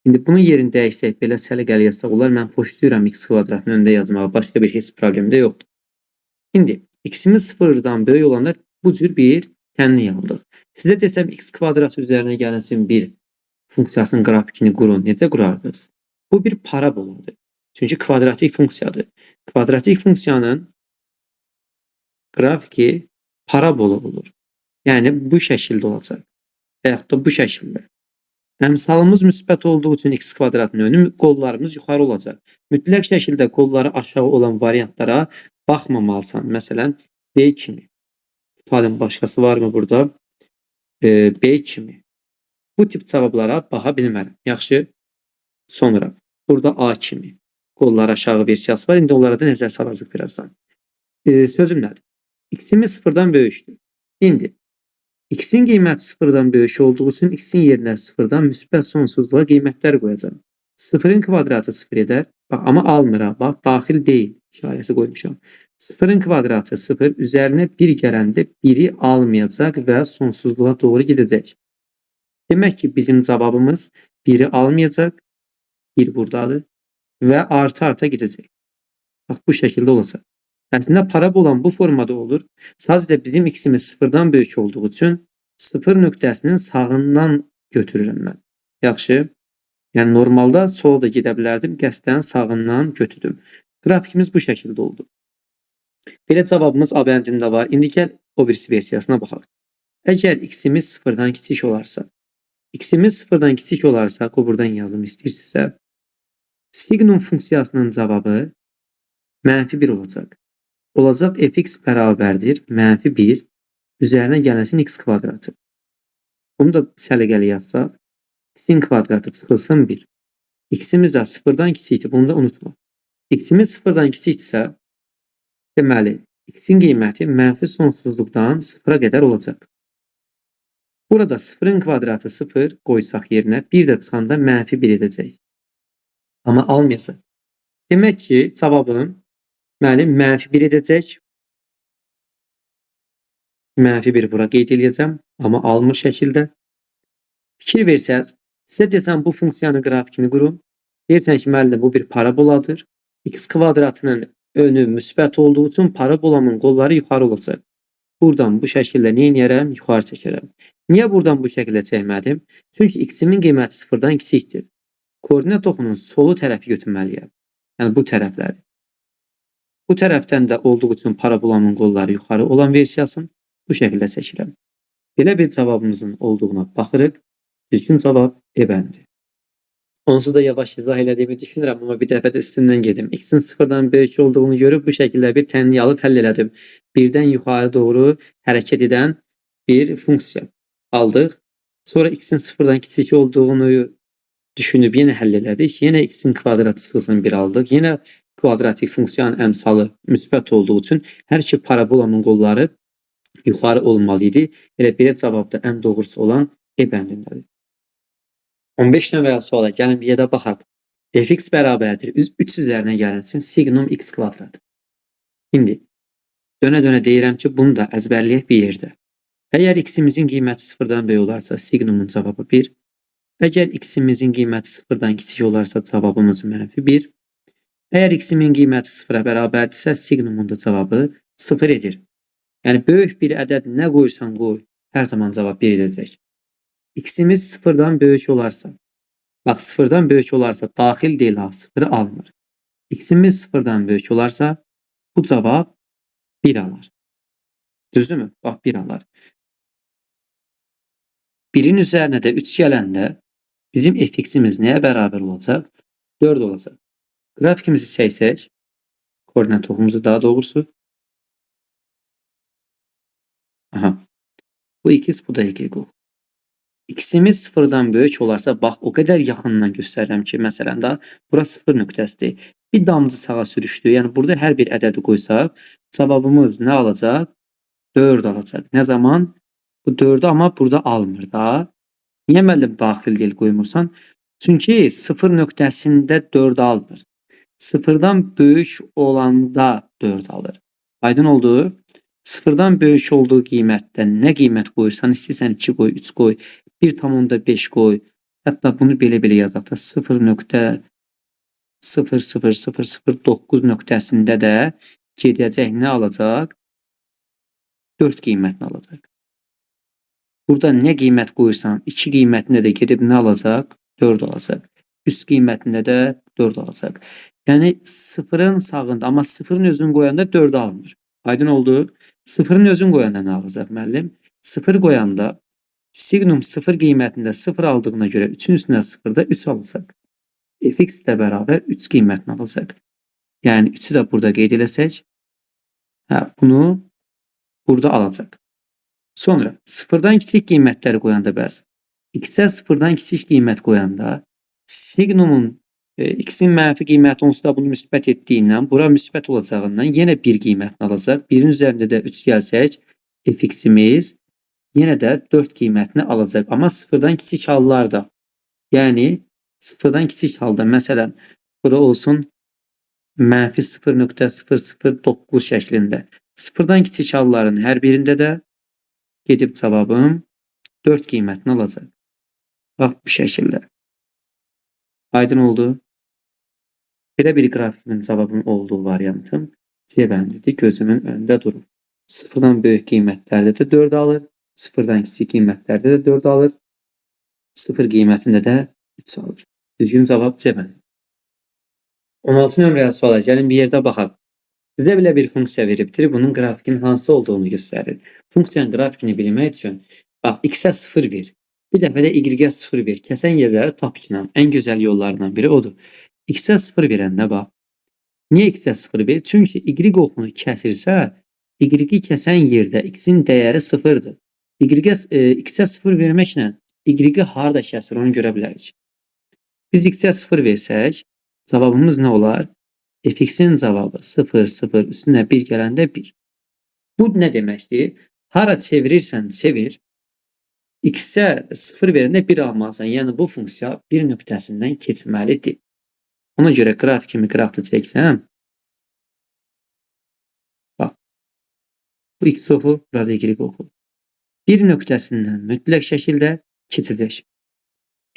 İndi bunun yerini dəyişsək, belə səliqəli yazsaq olar. Mən xoşlayıram x kvadratını öndə yazmağa. Başqa bir heç problem də yoxdur. İndi x-imiz 0-dan böyük olanda bu cür bir tənlik aldıq. Sizə desəm x kvadrat üzərinə gəlinsin 1 funksiyasının qrafikini qurun. Necə qurardınız? Bu bir paraboladır. Çünki kvadratik funksiyadır. Kvadratik funksiyanın qrafiki parabola olur. Yəni bu şəkildə olacaq. Və yaxud da bu şəkildə. Əmsalımız müsbət olduğu üçün x kvadratın önü, qollarımız yuxarı olacaq. Mütləq şəkildə qolları aşağı olan variantlara baxmamalısan. Məsələn, B kimi. Tutalım başqası varmı burada? B kimi. Bu tip cavablara baxa bilmərəm. Yaxşı. Sonra burada A kimi qollar aşağı versiyası var. İndi onlara da nəzər salacaq birazdan. Sözüm nədir? X-imiz sıfırdan böyükdür. İndi x-in qiyməti sıfırdan böyük olduğu üçün x-in yerinə sıfırdan müsbət sonsuzluğa qiymətlər qoyacağam. Sıfırın kvadratı sıfır edər. Bax, amma almıram. Bax, daxil deyil işarəsi qoymuşam. Sıfırın kvadratı sıfır, üzərinə 1 gələndə 1-i almayacaq və sonsuzluğa doğru gedəcək. Demək ki, bizim cavabımız 1-i almayacaq, 1 buradadır və artı-arta gedəcək. Bax, bu şəkildə olacaq. Əslində, parabolan bu formada olur. Sadəcə bizim x-imiz sıfırdan böyük olduğu üçün sıfır nöqtəsinin sağından götürürəm mən. Yaxşı. Yəni, normalda sola da gedə bilərdim. Qəsdən sağından götürdüm. Qrafikimiz bu şəkildə oldu. Belə cavabımız A bəndində var. İndi gəl o birisi versiyasına baxaq. Əgər x-imiz sıfırdan kiçik olarsa, x-imiz sıfırdan kiçik olarsa, o buradan yazım istəyirsinizsə, signum funksiyasının cavabı mənfi 1 olacaq. Olacaq fx bərabərdir mənfi 1 üzərinə gələnsin x kvadratı. Bunu da səliqəli yazsaq, x-in kvadratı çıxılsın 1. X-imiz də sıfırdan kiçikdir, bunu da unutma. X-imiz sıfırdan kiçikdirsə, deməli, x-in qiyməti mənfi sonsuzluqdan sıfıra qədər olacaq. Burada sıfırın kvadratı 0 qoysaq yerinə, 1 də çıxanda mənfi 1 edəcək. Amma almayacaq. Demək ki, cavabım mənim mənfi 1 edəcək. Mənfi 1 bura qeyd eləyəcəm, amma almır şəkildə. Fikir versəniz, sizə desəm bu funksiyanın qrafikini qurun. Deyirsən ki, müəllim, bu bir paraboladır. X kvadratının önü müsbət olduğu üçün parabolamın qolları yuxarı olacaq. Buradan bu şəkildə nə eləyərəm? Yuxarı çəkərəm. Niyə buradan bu şəkildə çəkmədim? Çünki x-imin qiyməti sıfırdan kiçikdir. Koordinat oxunun solu tərəfi götürməliyəm. Yəni, bu tərəfləri. Bu tərəfdən də olduğu üçün parabolamın qolları yuxarı olan versiyasını bu şəkildə çəkirəm. Belə bir cavabımızın olduğuna baxırıq. Düzgün cavab E bəndi. Onsuz da yavaş izah elədiyimi düşünürəm, amma bir dəfə də üstündən gedim. X-in sıfırdan böyük olduğunu görüb bu şəkildə bir tənlik alıb həll elədim. Birdən yuxarı doğru hərəkət edən bir funksiya aldıq. Sonra x-in sıfırdan kiçik olduğunu düşünüb yenə həll elədik. Yenə x-in kvadratı çıxılsın 1 aldıq. Yenə kvadratik funksiyanın əmsalı müsbət olduğu üçün hər iki parabolanın qolları yuxarı olmalı idi. Elə belə cavab da ən doğrusu olan E bəndindədir. 15 nömrəli suala gəlin bir yerdə baxaq. Fx bərabərdir 3 üzərinə gəlinsin signum x kvadrat. İndi dönə-dönə deyirəm ki, bunu da əzbərləyək bir yerdə. Əgər x-imizin qiyməti sıfırdan böyük olarsa, signumun cavabı 1. Əgər x-imizin qiyməti sıfırdan kiçik olarsa, cavabımız mənfi 1. Əgər x-imin qiyməti sıfıra bərabərdirsə, signumun da cavabı 0 edir. Yəni, böyük bir ədəd nə qoyursan qoy, hər zaman cavab 1 edəcək. X-imiz sıfırdan böyük olarsa, bax, sıfırdan böyük olarsa, daxil deyil ha, sıfırı almır. X-imiz sıfırdan böyük olarsa, bu cavab 1 alar. Düzdürmü? Bax, 1 alar. 1-in üzərinə də 3 gələndə bizim fx-imiz nəyə bərabər olacaq? 4 olacaq. Qrafikimizi çəksək, koordinat oxumuzu daha doğrusu. Aha. Bu x, bu da y ox. X-imiz sıfırdan böyük olarsa, bax, o qədər yaxından göstərirəm ki, məsələn də, bura sıfır nöqtəsidir. Bir damcı sağa sürüşdü. Yəni, burada hər bir ədədi qoysaq, cavabımız nə alacaq? 4 alacaq. Nə zaman? Bu 4-ü amma burada almır da. Niyə müəllim daxil deyil qoymursan? Çünki sıfır nöqtəsində 4 almır. Sıfırdan böyük olanda 4 alır. Aydın oldu? Sıfırdan böyük olduğu qiymətdə nə qiymət qoyursan, istəyirsən 2 qoy, 3 qoy, 1,5 qoy. Hətta bunu belə-belə yazaq da 0.00009 nöqtəsində də gedəcək nə alacaq? 4 qiymətini alacaq. Burada nə qiymət qoyursan, 2 qiymətində də gedib nə alacaq? 4 alacaq. 3 qiymətində də 4 alacaq. Yəni, sıfırın sağında, amma sıfırın özünü qoyanda 4 almır. Aydın oldu? Sıfırın özünü qoyanda nə alacaq müəllim? 0 qoyanda signum 0 qiymətində 0 aldığına görə 3-ün üstünə 0-da 3 alacaq. Fx də bərabər 3 qiymətini alacaq. Yəni 3-ü də burada qeyd eləsək, hə, bunu burada alacaq. Sonra sıfırdan kiçik qiymətləri qoyanda bəs X-ə 0-dan kiçik qiymət qoyanda signumun x-in mənfi qiyməti onsuz da bunu müsbət etdiyindən, bura müsbət olacağından yenə 1 qiymətini alacaq. 1-in üzərində də 3 gəlsək, fx-imiz yenə də 4 qiymətini alacaq. Amma 0-dan kiçik hallarda, yəni 0-dan kiçik halda, məsələn, bura olsun mənfi 0.009 şəklində. 0-dan kiçik halların hər birində də gedib cavabım 4 qiymətini alacaq. Bax, bu şəkildə. Aydın oldu. Belə bir qrafikimin cavabının olduğu variantım C bəndidir. Gözümün önündə durur. 0-dan böyük qiymətlərdə də 4 alır. 0-dan kiçik qiymətlərdə də 4 alır. 0 qiymətində də 3 alır. Düzgün cavab C bəndi. 16 nömrəli suala gəlin bir yerdə baxaq. Bizə belə bir funksiya veribdir. Bunun qrafikinin hansı olduğunu göstərir. Funksiyanın qrafikini bilmək üçün bax, x-ə 0 ver. Bir dəfə də y-ə 0 ver. Kəsən yerləri tap ilə. Ən gözəl yollarından biri odur. X-ə 0 verəndə bax. Niyə x-ə 0 ver? Çünki y oxunu kəsirsə, y-i kəsən yerdə x-in dəyəri 0-dır. X-ə 0 verməklə y-i harada kəsir onu görə bilərik. Biz x-ə 0 versək, cavabımız nə olar? Fx-in cavabı 0, 0, üstünə 1 gələndə 1. Bu nə deməkdir? Hara çevirirsən, çevir. X-ə 0 verəndə 1 almalısan. Yəni bu funksiya 1 nöqtəsindən keçməlidir. Ona görə qrafik kimi qrafda çəksəm, bax, bu x oxu, burada y oxu. 1 nöqtəsindən mütləq şəkildə keçəcək.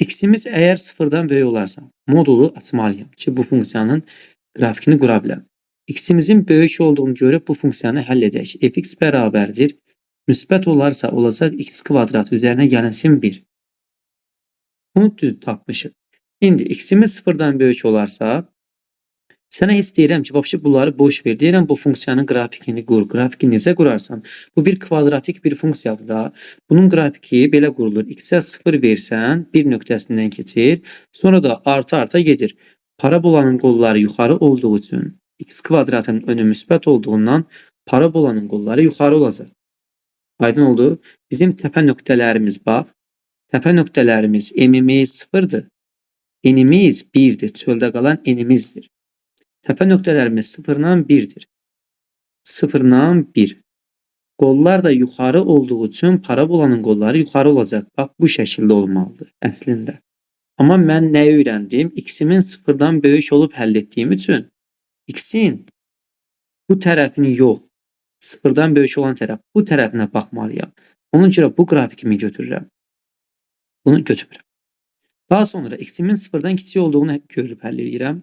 X-imiz əgər 0-dan böyük olarsa, modulu açmalıyam ki, bu funksiyanın qrafikini qura biləm. X-imizin böyük olduğunu görüb bu funksiyanı həll edək. Fx bərabərdir. Müsbət olarsa olacaq x kvadratı üzərinə gəlinsin 1. Bunu düz tapmışıq. İndi x-imiz 0-dan böyük olarsa, sənə heç deyirəm ki, vəbşi bunları boş ver. Deyirəm bu funksiyanın qrafikini qur. Qrafiki necə qurarsan? Bu bir kvadratik bir funksiyadır da. Bunun qrafiki belə qurulur. X-ə 0 versən, 1 nöqtəsindən keçir. Sonra da arta-arta gedir. Parabolanın qolları yuxarı olduğu üçün x kvadratının önü müsbət olduğundan parabolanın qolları yuxarı olacaq. Aydın oldu. Bizim təpə nöqtələrimiz bax. Təpə nöqtələrimiz m-imiz 0-dır. N-imiz 1-dir. Çöldə qalan n-imizdir. Təpə nöqtələrimiz 0-dan 1-dir. 0-dan 1. Qollar da yuxarı olduğu üçün parabolanın qolları yuxarı olacaq. Bax, bu şəkildə olmalıdır əslində. Amma mən nəyi öyrəndim? X-imin 0-dan böyük olub həll etdiyim üçün x-in bu tərəfini yox, 0-dan böyük olan tərəf bu tərəfinə baxmalıyam. Ona görə bu qrafikimi götürürəm. Bunu götürürəm. Daha sonra x-imin 0-dan kiçik olduğunu görüb həll edirəm.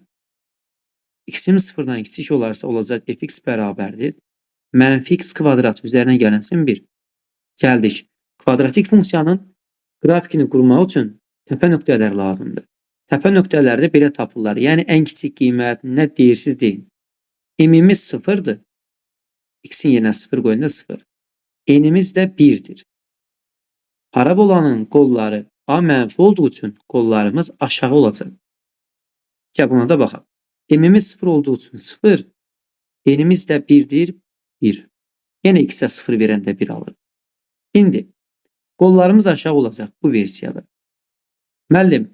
X-im 0-dan kiçik olarsa olacaq fx bərabərdir. Mənfi x kvadrat üzərinə gəlinsin 1. Gəldik. Kvadratik funksiyanın qrafikini qurmaq üçün təpə nöqtələr lazımdır. Təpə nöqtələri də belə tapırlar. Yəni ən kiçik qiymət nə deyirsiz deyin. M-imiz 0-dır. X-in yerinə 0 qoyanda 0. N-imiz də 1-dir. Parabolanın qolları A mənfi olduğu üçün qollarımız aşağı olacaq. Gəl buna da baxaq. M-imiz 0 olduğu üçün 0. N-imiz də 1-dir. 1. Yenə x-ə 0 verəndə 1 alır. İndi qollarımız aşağı olacaq bu versiyada. Müəllim,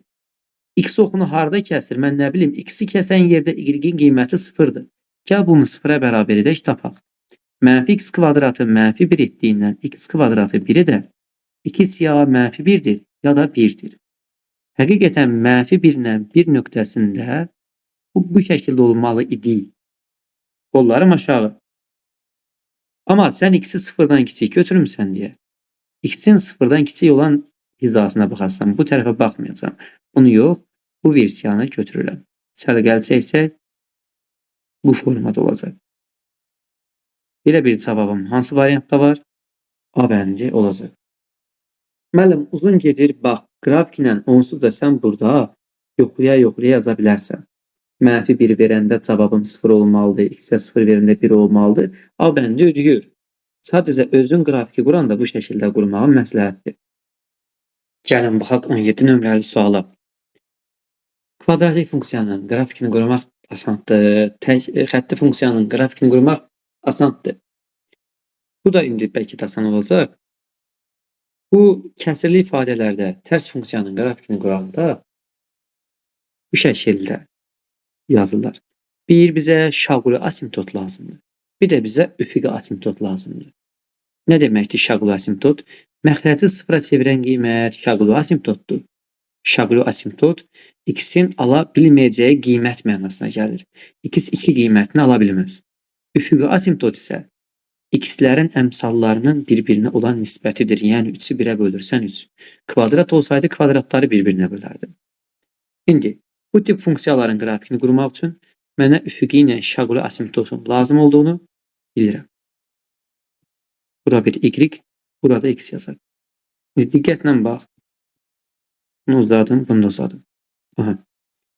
x oxunu harda kəsir? Mən nə bilim, x-i kəsən yerdə y-in qiyməti 0-dır. Gəl bunu 0-a bərabər edək, tapaq. Mənfi x kvadratı mənfi 1 etdiyindən x kvadratı 1 edər. 2 ya mənfi 1-dir ya da 1-dir. Həqiqətən mənfi 1 ilə 1 nöqtəsində bu şəkildə olmalı idi. Qollarım aşağı. Amma sən x-i 0-dan kiçik götürmüsən deyə x-in 0-dan kiçik olan hizasına baxarsan, bu tərəfə baxmayacağam. Bunu yox, bu versiyanı götürürəm. Səliqəli çəksək bu formada olacaq. Belə bir cavabım hansı variantda var? A bəndi olacaq. Müəllim, uzun gedir, bax, qrafiklə onsuz da sən burada yoxlaya-yoxlaya yaza bilərsən. Mənfi 1 verəndə cavabım 0 olmalıdır, x-ə 0 verəndə 1 olmalıdır. A bəndi ödəyir. Sadəcə özün qrafiki quranda bu şəkildə qurmağın məsləhətdir. Gəlin baxaq 17 nömrəli suala. Kvadratik funksiyanın qrafikini qurmaq asandır. Tək xətti funksiyanın qrafikini qurmaq asandır. Bu da indi bəlkə də asan olacaq. Bu kəsirli ifadələrdə tərs funksiyanın qrafikini quranda bu şəkildə yazılır. Bir bizə şaquli asimptot lazımdır. Bir də bizə üfüqi asimptot lazımdır. Nə deməkdir şaquli asimptot? Məxrəci sıfıra çevirən qiymət şaquli asimptotdur. Şaquli asimptot x-in ala bilməyəcəyi qiymət mənasına gəlir. X 2 qiymətini ala bilməz. Üfüqi asimptot isə x-lərin əmsallarının bir-birinə olan nisbətidir. Yəni 3-ü 1-ə bölürsən 3. Kvadrat olsaydı kvadratları bir-birinə bölərdim. İndi bu tip funksiyaların qrafikini qurmaq üçün mənə üfüqi ilə şaquli asimptotun lazım olduğunu bilirəm. Bura bir y, burada x yazar. İndi diqqətlə bax. Bunu uzadım, bunu da uzadım. Aha.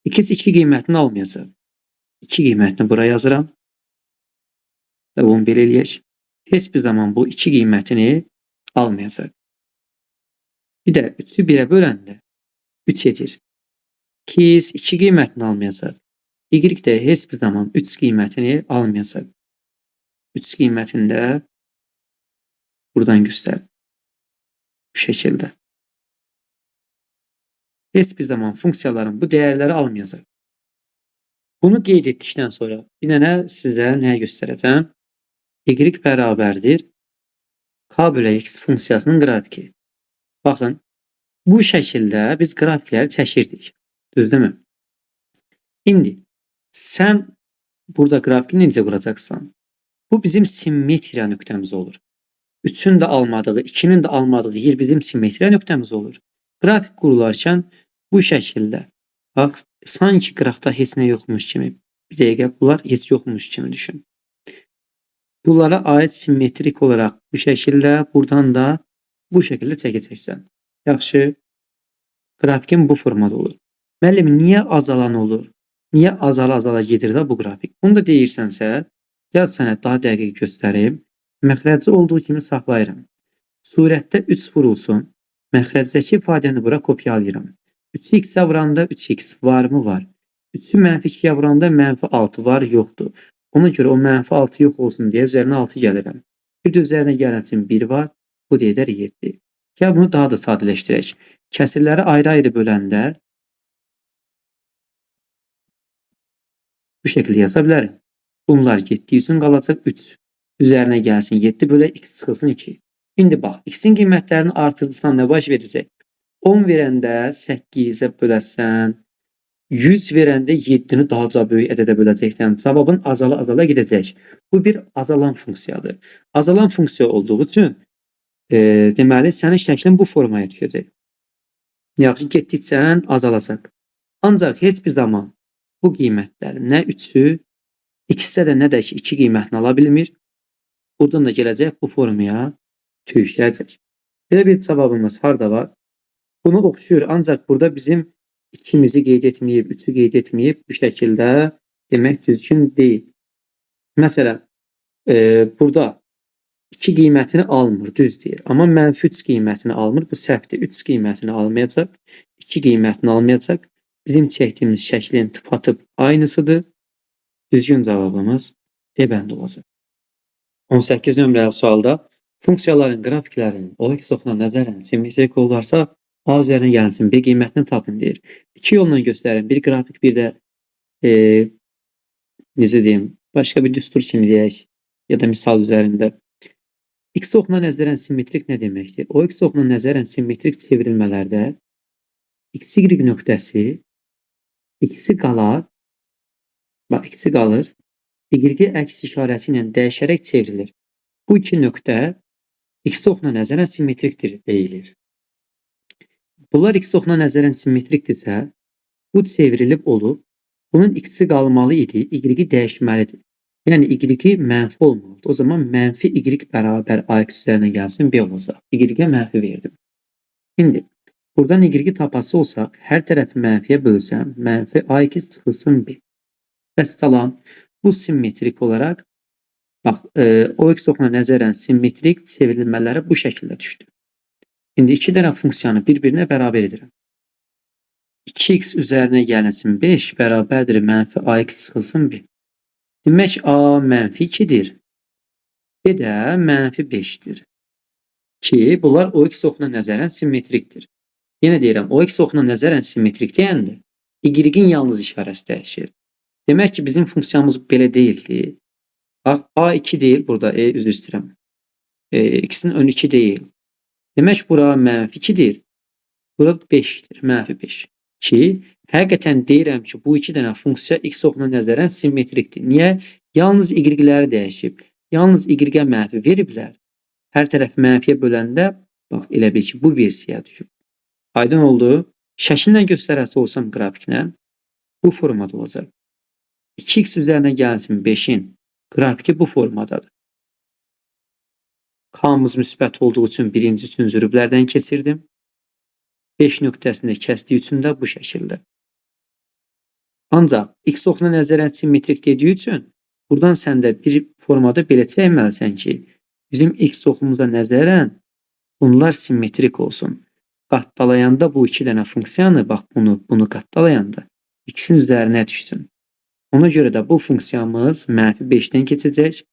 X 2 qiymətini almayacaq. 2 qiymətini bura yazıram. Və bunu belə eləyək. Heç bir zaman bu 2 qiymətini almayacaq. Bir də 3-ü 1-ə böləndə 3 edir. X 2 qiymətini almayacaq. Y də heç bir zaman 3 qiymətini almayacaq. 3 qiymətini də buradan göstər. Bu şəkildə. Heç bir zaman funksiyaların bu dəyərləri almayacaq. Bunu qeyd etdikdən sonra bir dənə sizə nəyə göstərəcəm? Y bərabərdir k bölü x funksiyasının qrafiki. Baxın, bu şəkildə biz qrafikləri çəkirdik. Düzdürmü? İndi sən burada qrafiki necə quracaqsan? Bu bizim simmetriya nöqtəmiz olur. 3-ün də almadığı, 2-nin də almadığı yer bizim simmetriya nöqtəmiz olur. Qrafik qurularkən bu şəkildə, bax, sanki qrafda heç nə yoxmuş kimi, bir dəqiqə bunlar heç yoxmuş kimi düşün. Bunlara aid simmetrik olaraq bu şəkildə, buradan da bu şəkildə çəkəcəksən. Yaxşı, qrafikin bu formada olur. Müəllim, niyə azalan olur? Niyə azala-azala gedir də bu qrafik? Bunu da deyirsənsə, gəl sənə daha dəqiq göstərim. Məxrəci olduğu kimi saxlayıram. Surətdə 3 vurulsun. Məxrəcdəki ifadəni bura kopyalayıram. 3-ü x-ə vuranda 3x varmı? Var. 3-ü mənfi 2-yə vuranda mənfi 6 var, yoxdur. Ona görə o mənfi 6 yox olsun deyə üzərinə 6 gəlirəm. Bir də üzərinə gələn 1 var. Bu da edər 7. Gəl bunu daha da sadələşdirək. Kəsirləri ayrı-ayrı böləndə bu şəkildə yaza bilərəm. Bunlar getdiyi üçün qalacaq 3. Üzərinə gəlsin 7 bölə x çıxılsın 2. İndi bax, x-in qiymətlərini artırırsan nə baş verəcək? 10 verəndə 8-ə böləsən, 100 verəndə 7-ni daha da böyük ədədə böləcəksən. Cavabın azala-azala gedəcək. Bu bir azalan funksiyadır. Azalan funksiya olduğu üçün deməli, sənin şəklin bu formaya düşəcək. Yaxşı, getdikcə azalacaq. Ancaq heç bir zaman bu qiymətlər nə 3-ü, x-də də nə də ki 2 qiymətini ala bilmir. Buradan da gələcək bu formaya tüşəcək. Belə bir cavabımız harda var? Bunu oxşuyur. Ancaq burada bizim 2-mizi qeyd etməyib, 3-ü qeyd etməyib bu şəkildə demək düzgün deyil. Məsələn, burada 2 qiymətini almır, düz deyir. Amma mənfi 3 qiymətini almır, bu səhvdir. 3 qiymətini almayacaq, 2 qiymətini almayacaq. Bizim çəkdiyimiz şəklin tıpatıp aynısıdır. Düzgün cavabımız E bəndi olacaq. 18 nömrəli sualda funksiyaların qrafiklərinin OX oxuna nəzərən simmetrik olarsa, A üzərinə gəlsin, B qiymətini tapın deyir. İki yolla göstərin. Bir qrafik, bir də necə deyim, başqa bir düstur kimi deyək ya da misal üzərində. X oxuna nəzərən simmetrik nə deməkdir? O X oxuna nəzərən simmetrik çevrilmələrdə XY nöqtəsi X-i qalar, bax X-i qalır, Y-i əks işarəsi ilə dəyişərək çevrilir. Bu iki nöqtə X oxuna nəzərən simmetrikdir deyilir. Bunlar X oxuna nəzərən simmetrikdirsə, bu çevrilib olub, bunun X-i qalmalı idi, Y-i dəyişməlidir. Yəni Y-i mənfi olmalıdır. O zaman mənfi Y bərabər AX üzərinə gəlsin, B olacaq. Y-ə mənfi verdim. İndi buradan Y-i tapası olsaq, hər tərəfi mənfiyə bölsəm, mənfi AX çıxılsın B. Vəssalam, bu simmetrik olaraq, bax, OX oxuna nəzərən simmetrik çevrilmələrə bu şəkildə düşdü. İndi iki dənə funksiyanı bir-birinə bərabər edirəm. 2x üzərinə gəlinsin 5 bərabərdir mənfi AX çıxılsın B. Demək A mənfi 2-dir. B də mənfi 5-dir. Ki, bunlar OX oxuna nəzərən simmetrikdir. Yenə deyirəm, OX oxuna nəzərən simmetrik deyəndə Y-in yalnız işarəsi dəyişir. Demək ki, bizim funksiyamız belə deyildi. Bax, A2 deyil burada, üzr istəyirəm. X-in önü 2 deyil. Demək, bura mənfi 2-dir. Bura 5-dir, mənfi 5. Ki, həqiqətən deyirəm ki, bu iki dənə funksiya X oxuna nəzərən simmetrikdir. Niyə? Yalnız Y-ləri dəyişib. Yalnız Y-ə mənfi veriblər. Hər tərəf mənfiyə böləndə, bax, elə bil ki, bu versiyaya düşüb. Aydın oldu. Şəkillə göstərəsi olsam qrafiklə, bu formada olacaq. 2x üzərinə gəlsin 5-in qrafiki bu formadadır. K-mız müsbət olduğu üçün birinci, üçüncü rüblərdən keçirdim. 5 nöqtəsində kəsdiyi üçün də bu şəkildə. Ancaq x oxuna nəzərən simmetrik dediyi üçün buradan sən də bir formada belə çəkməlisən ki, bizim x oxumuza nəzərən bunlar simmetrik olsun. Qatdalayanda bu iki dənə funksiyanı, bax bunu qatdalayanda x-in üzərinə düşsün. Ona görə də bu funksiyamız mənfi 5-dən keçəcək.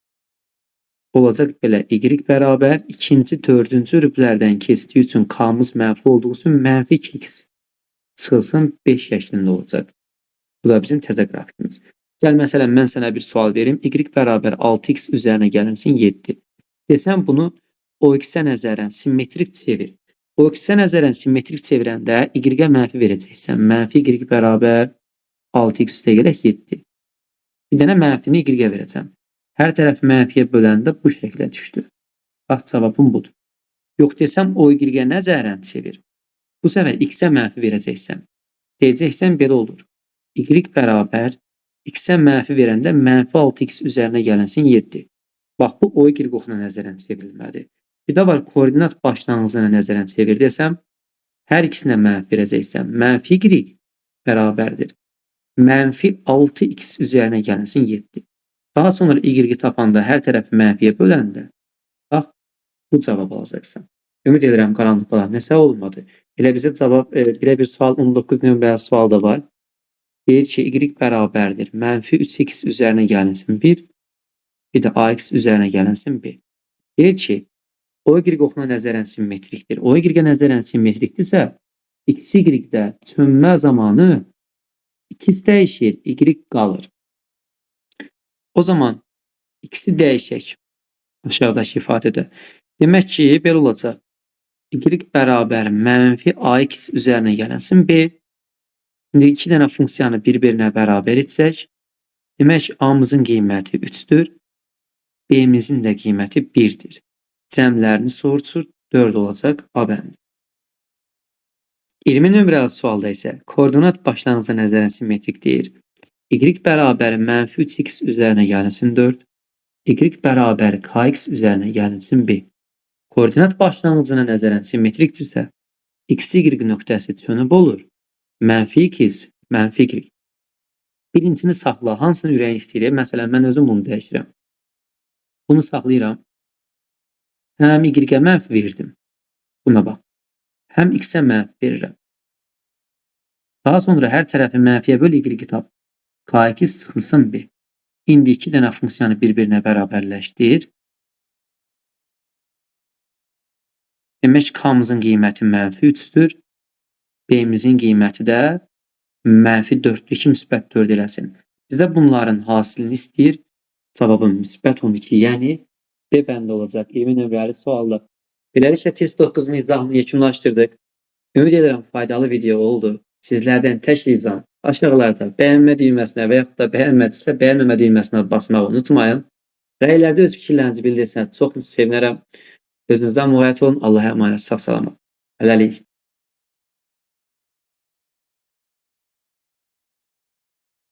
Olacaq belə y bərabər ikinci, dördüncü rüblərdən keçdiyi üçün k-mız mənfi olduğu üçün mənfi 2x çıxılsın 5 şəklində olacaq. Bu da bizim təzə qrafikimiz. Gəl məsələn, mən sənə bir sual verim. Y bərabər 6x üzərinə gəlinsin 7. Desəm bunu OX-ə nəzərən simmetrik çevir. OX-ə nəzərən simmetrik çevirəndə y-ə mənfi verəcəksən. Mənfi y bərabər 6x üstə gələk 7. Bir dənə mənfini y-ə verəcəm. Hər tərəf mənfiyə böləndə bu şəklə düşdü. Bax, cavabım budur. Yox desəm OY-ə nəzərən çevir. Bu səfər x-ə mənfi verəcəksən. Deyəcəksən belə olur. Y bərabər x-ə mənfi verəndə mənfi 6x üzərinə gəlinsin 7. Bax, bu OY oxuna nəzərən çevrilmədi. Bir də var koordinat başlanğıcına nəzərən çevir desəm, hər ikisinə mənfi verəcəksən. Mənfi y bərabərdir. Mənfi 6x üzərinə gəlinsin 7. Daha sonra y tapanda hər tərəfi mənfiyə böləndə, bax, bu cavab alacaqsan. Ümid edirəm, qaranlıq qalan nəsə olmadı. Elə bizə cavab, belə bir sual, 19 nömrəli sual da var. Deyir ki, y bərabərdir. Mənfi 3x üzərinə gəlinsin 1, bir də ax üzərinə gəlinsin b. Deyir ki, OY oxuna nəzərən simmetrikdir. OY-ə nəzərən simmetrikdirsə, XY-də çönmə zamanı x dəyişir, y qalır. O zaman x-i dəyişək aşağıdakı ifadədə. Demək ki, belə olacaq. Y bərabər mənfi ax üzərinə gəlinsin b. İndi iki dənə funksiyanı bir-birinə bərabər etsək, demək ki, a-mızın qiyməti 3-dür, b-mizin də qiyməti 1-dir. Cəmlərini soruşur, 4 olacaq A bəndi. 20 nömrəli sualda isə koordinat başlanğıca nəzərən simmetrik deyir. Y bərabər mənfi 3x üzərinə gəlinsin 4, y bərabər kx üzərinə gəlinsin b. Koordinat başlanğıcına nəzərən simmetrikdirsə, x, y nöqtəsi çönüb olur. Mənfi x, mənfi y. Birincisini saxla, hansını ürəyin istəyir? Məsələn, mən özüm bunu dəyişirəm. Bunu saxlayıram. Həm y-ə mənfi verdim. Buna bax. Həm x-ə mənfi verirəm. Daha sonra hər tərəfi mənfiyə böl y tap. Kx çıxılsın b. İndi iki dənə funksiyanı bir-birinə bərabərləşdir. Demək k-mızın qiyməti mənfi 3-dür. B-mizin qiyməti də mənfi 4-dür ki, müsbət 4 eləsin. Bizə bunların hasilini istəyir. Cavabım müsbət 12, yəni B bəndi olacaq 20 nömrəli sualda. Beləliklə test 9-un izahını yekunlaşdırdıq. Ümid edirəm faydalı video oldu. Sizlərdən tək ricam aşağılarda bəyənmə düyməsinə və yaxud da bəyənmədisə bəyənməmə düyməsinə basmağı unutmayın. Rəylərdə öz fikirlərinizi bildirsəniz çox sevinərəm. Özünüzdən müğayət olun. Allah'a əmanət, sağ salamat. Hələlik.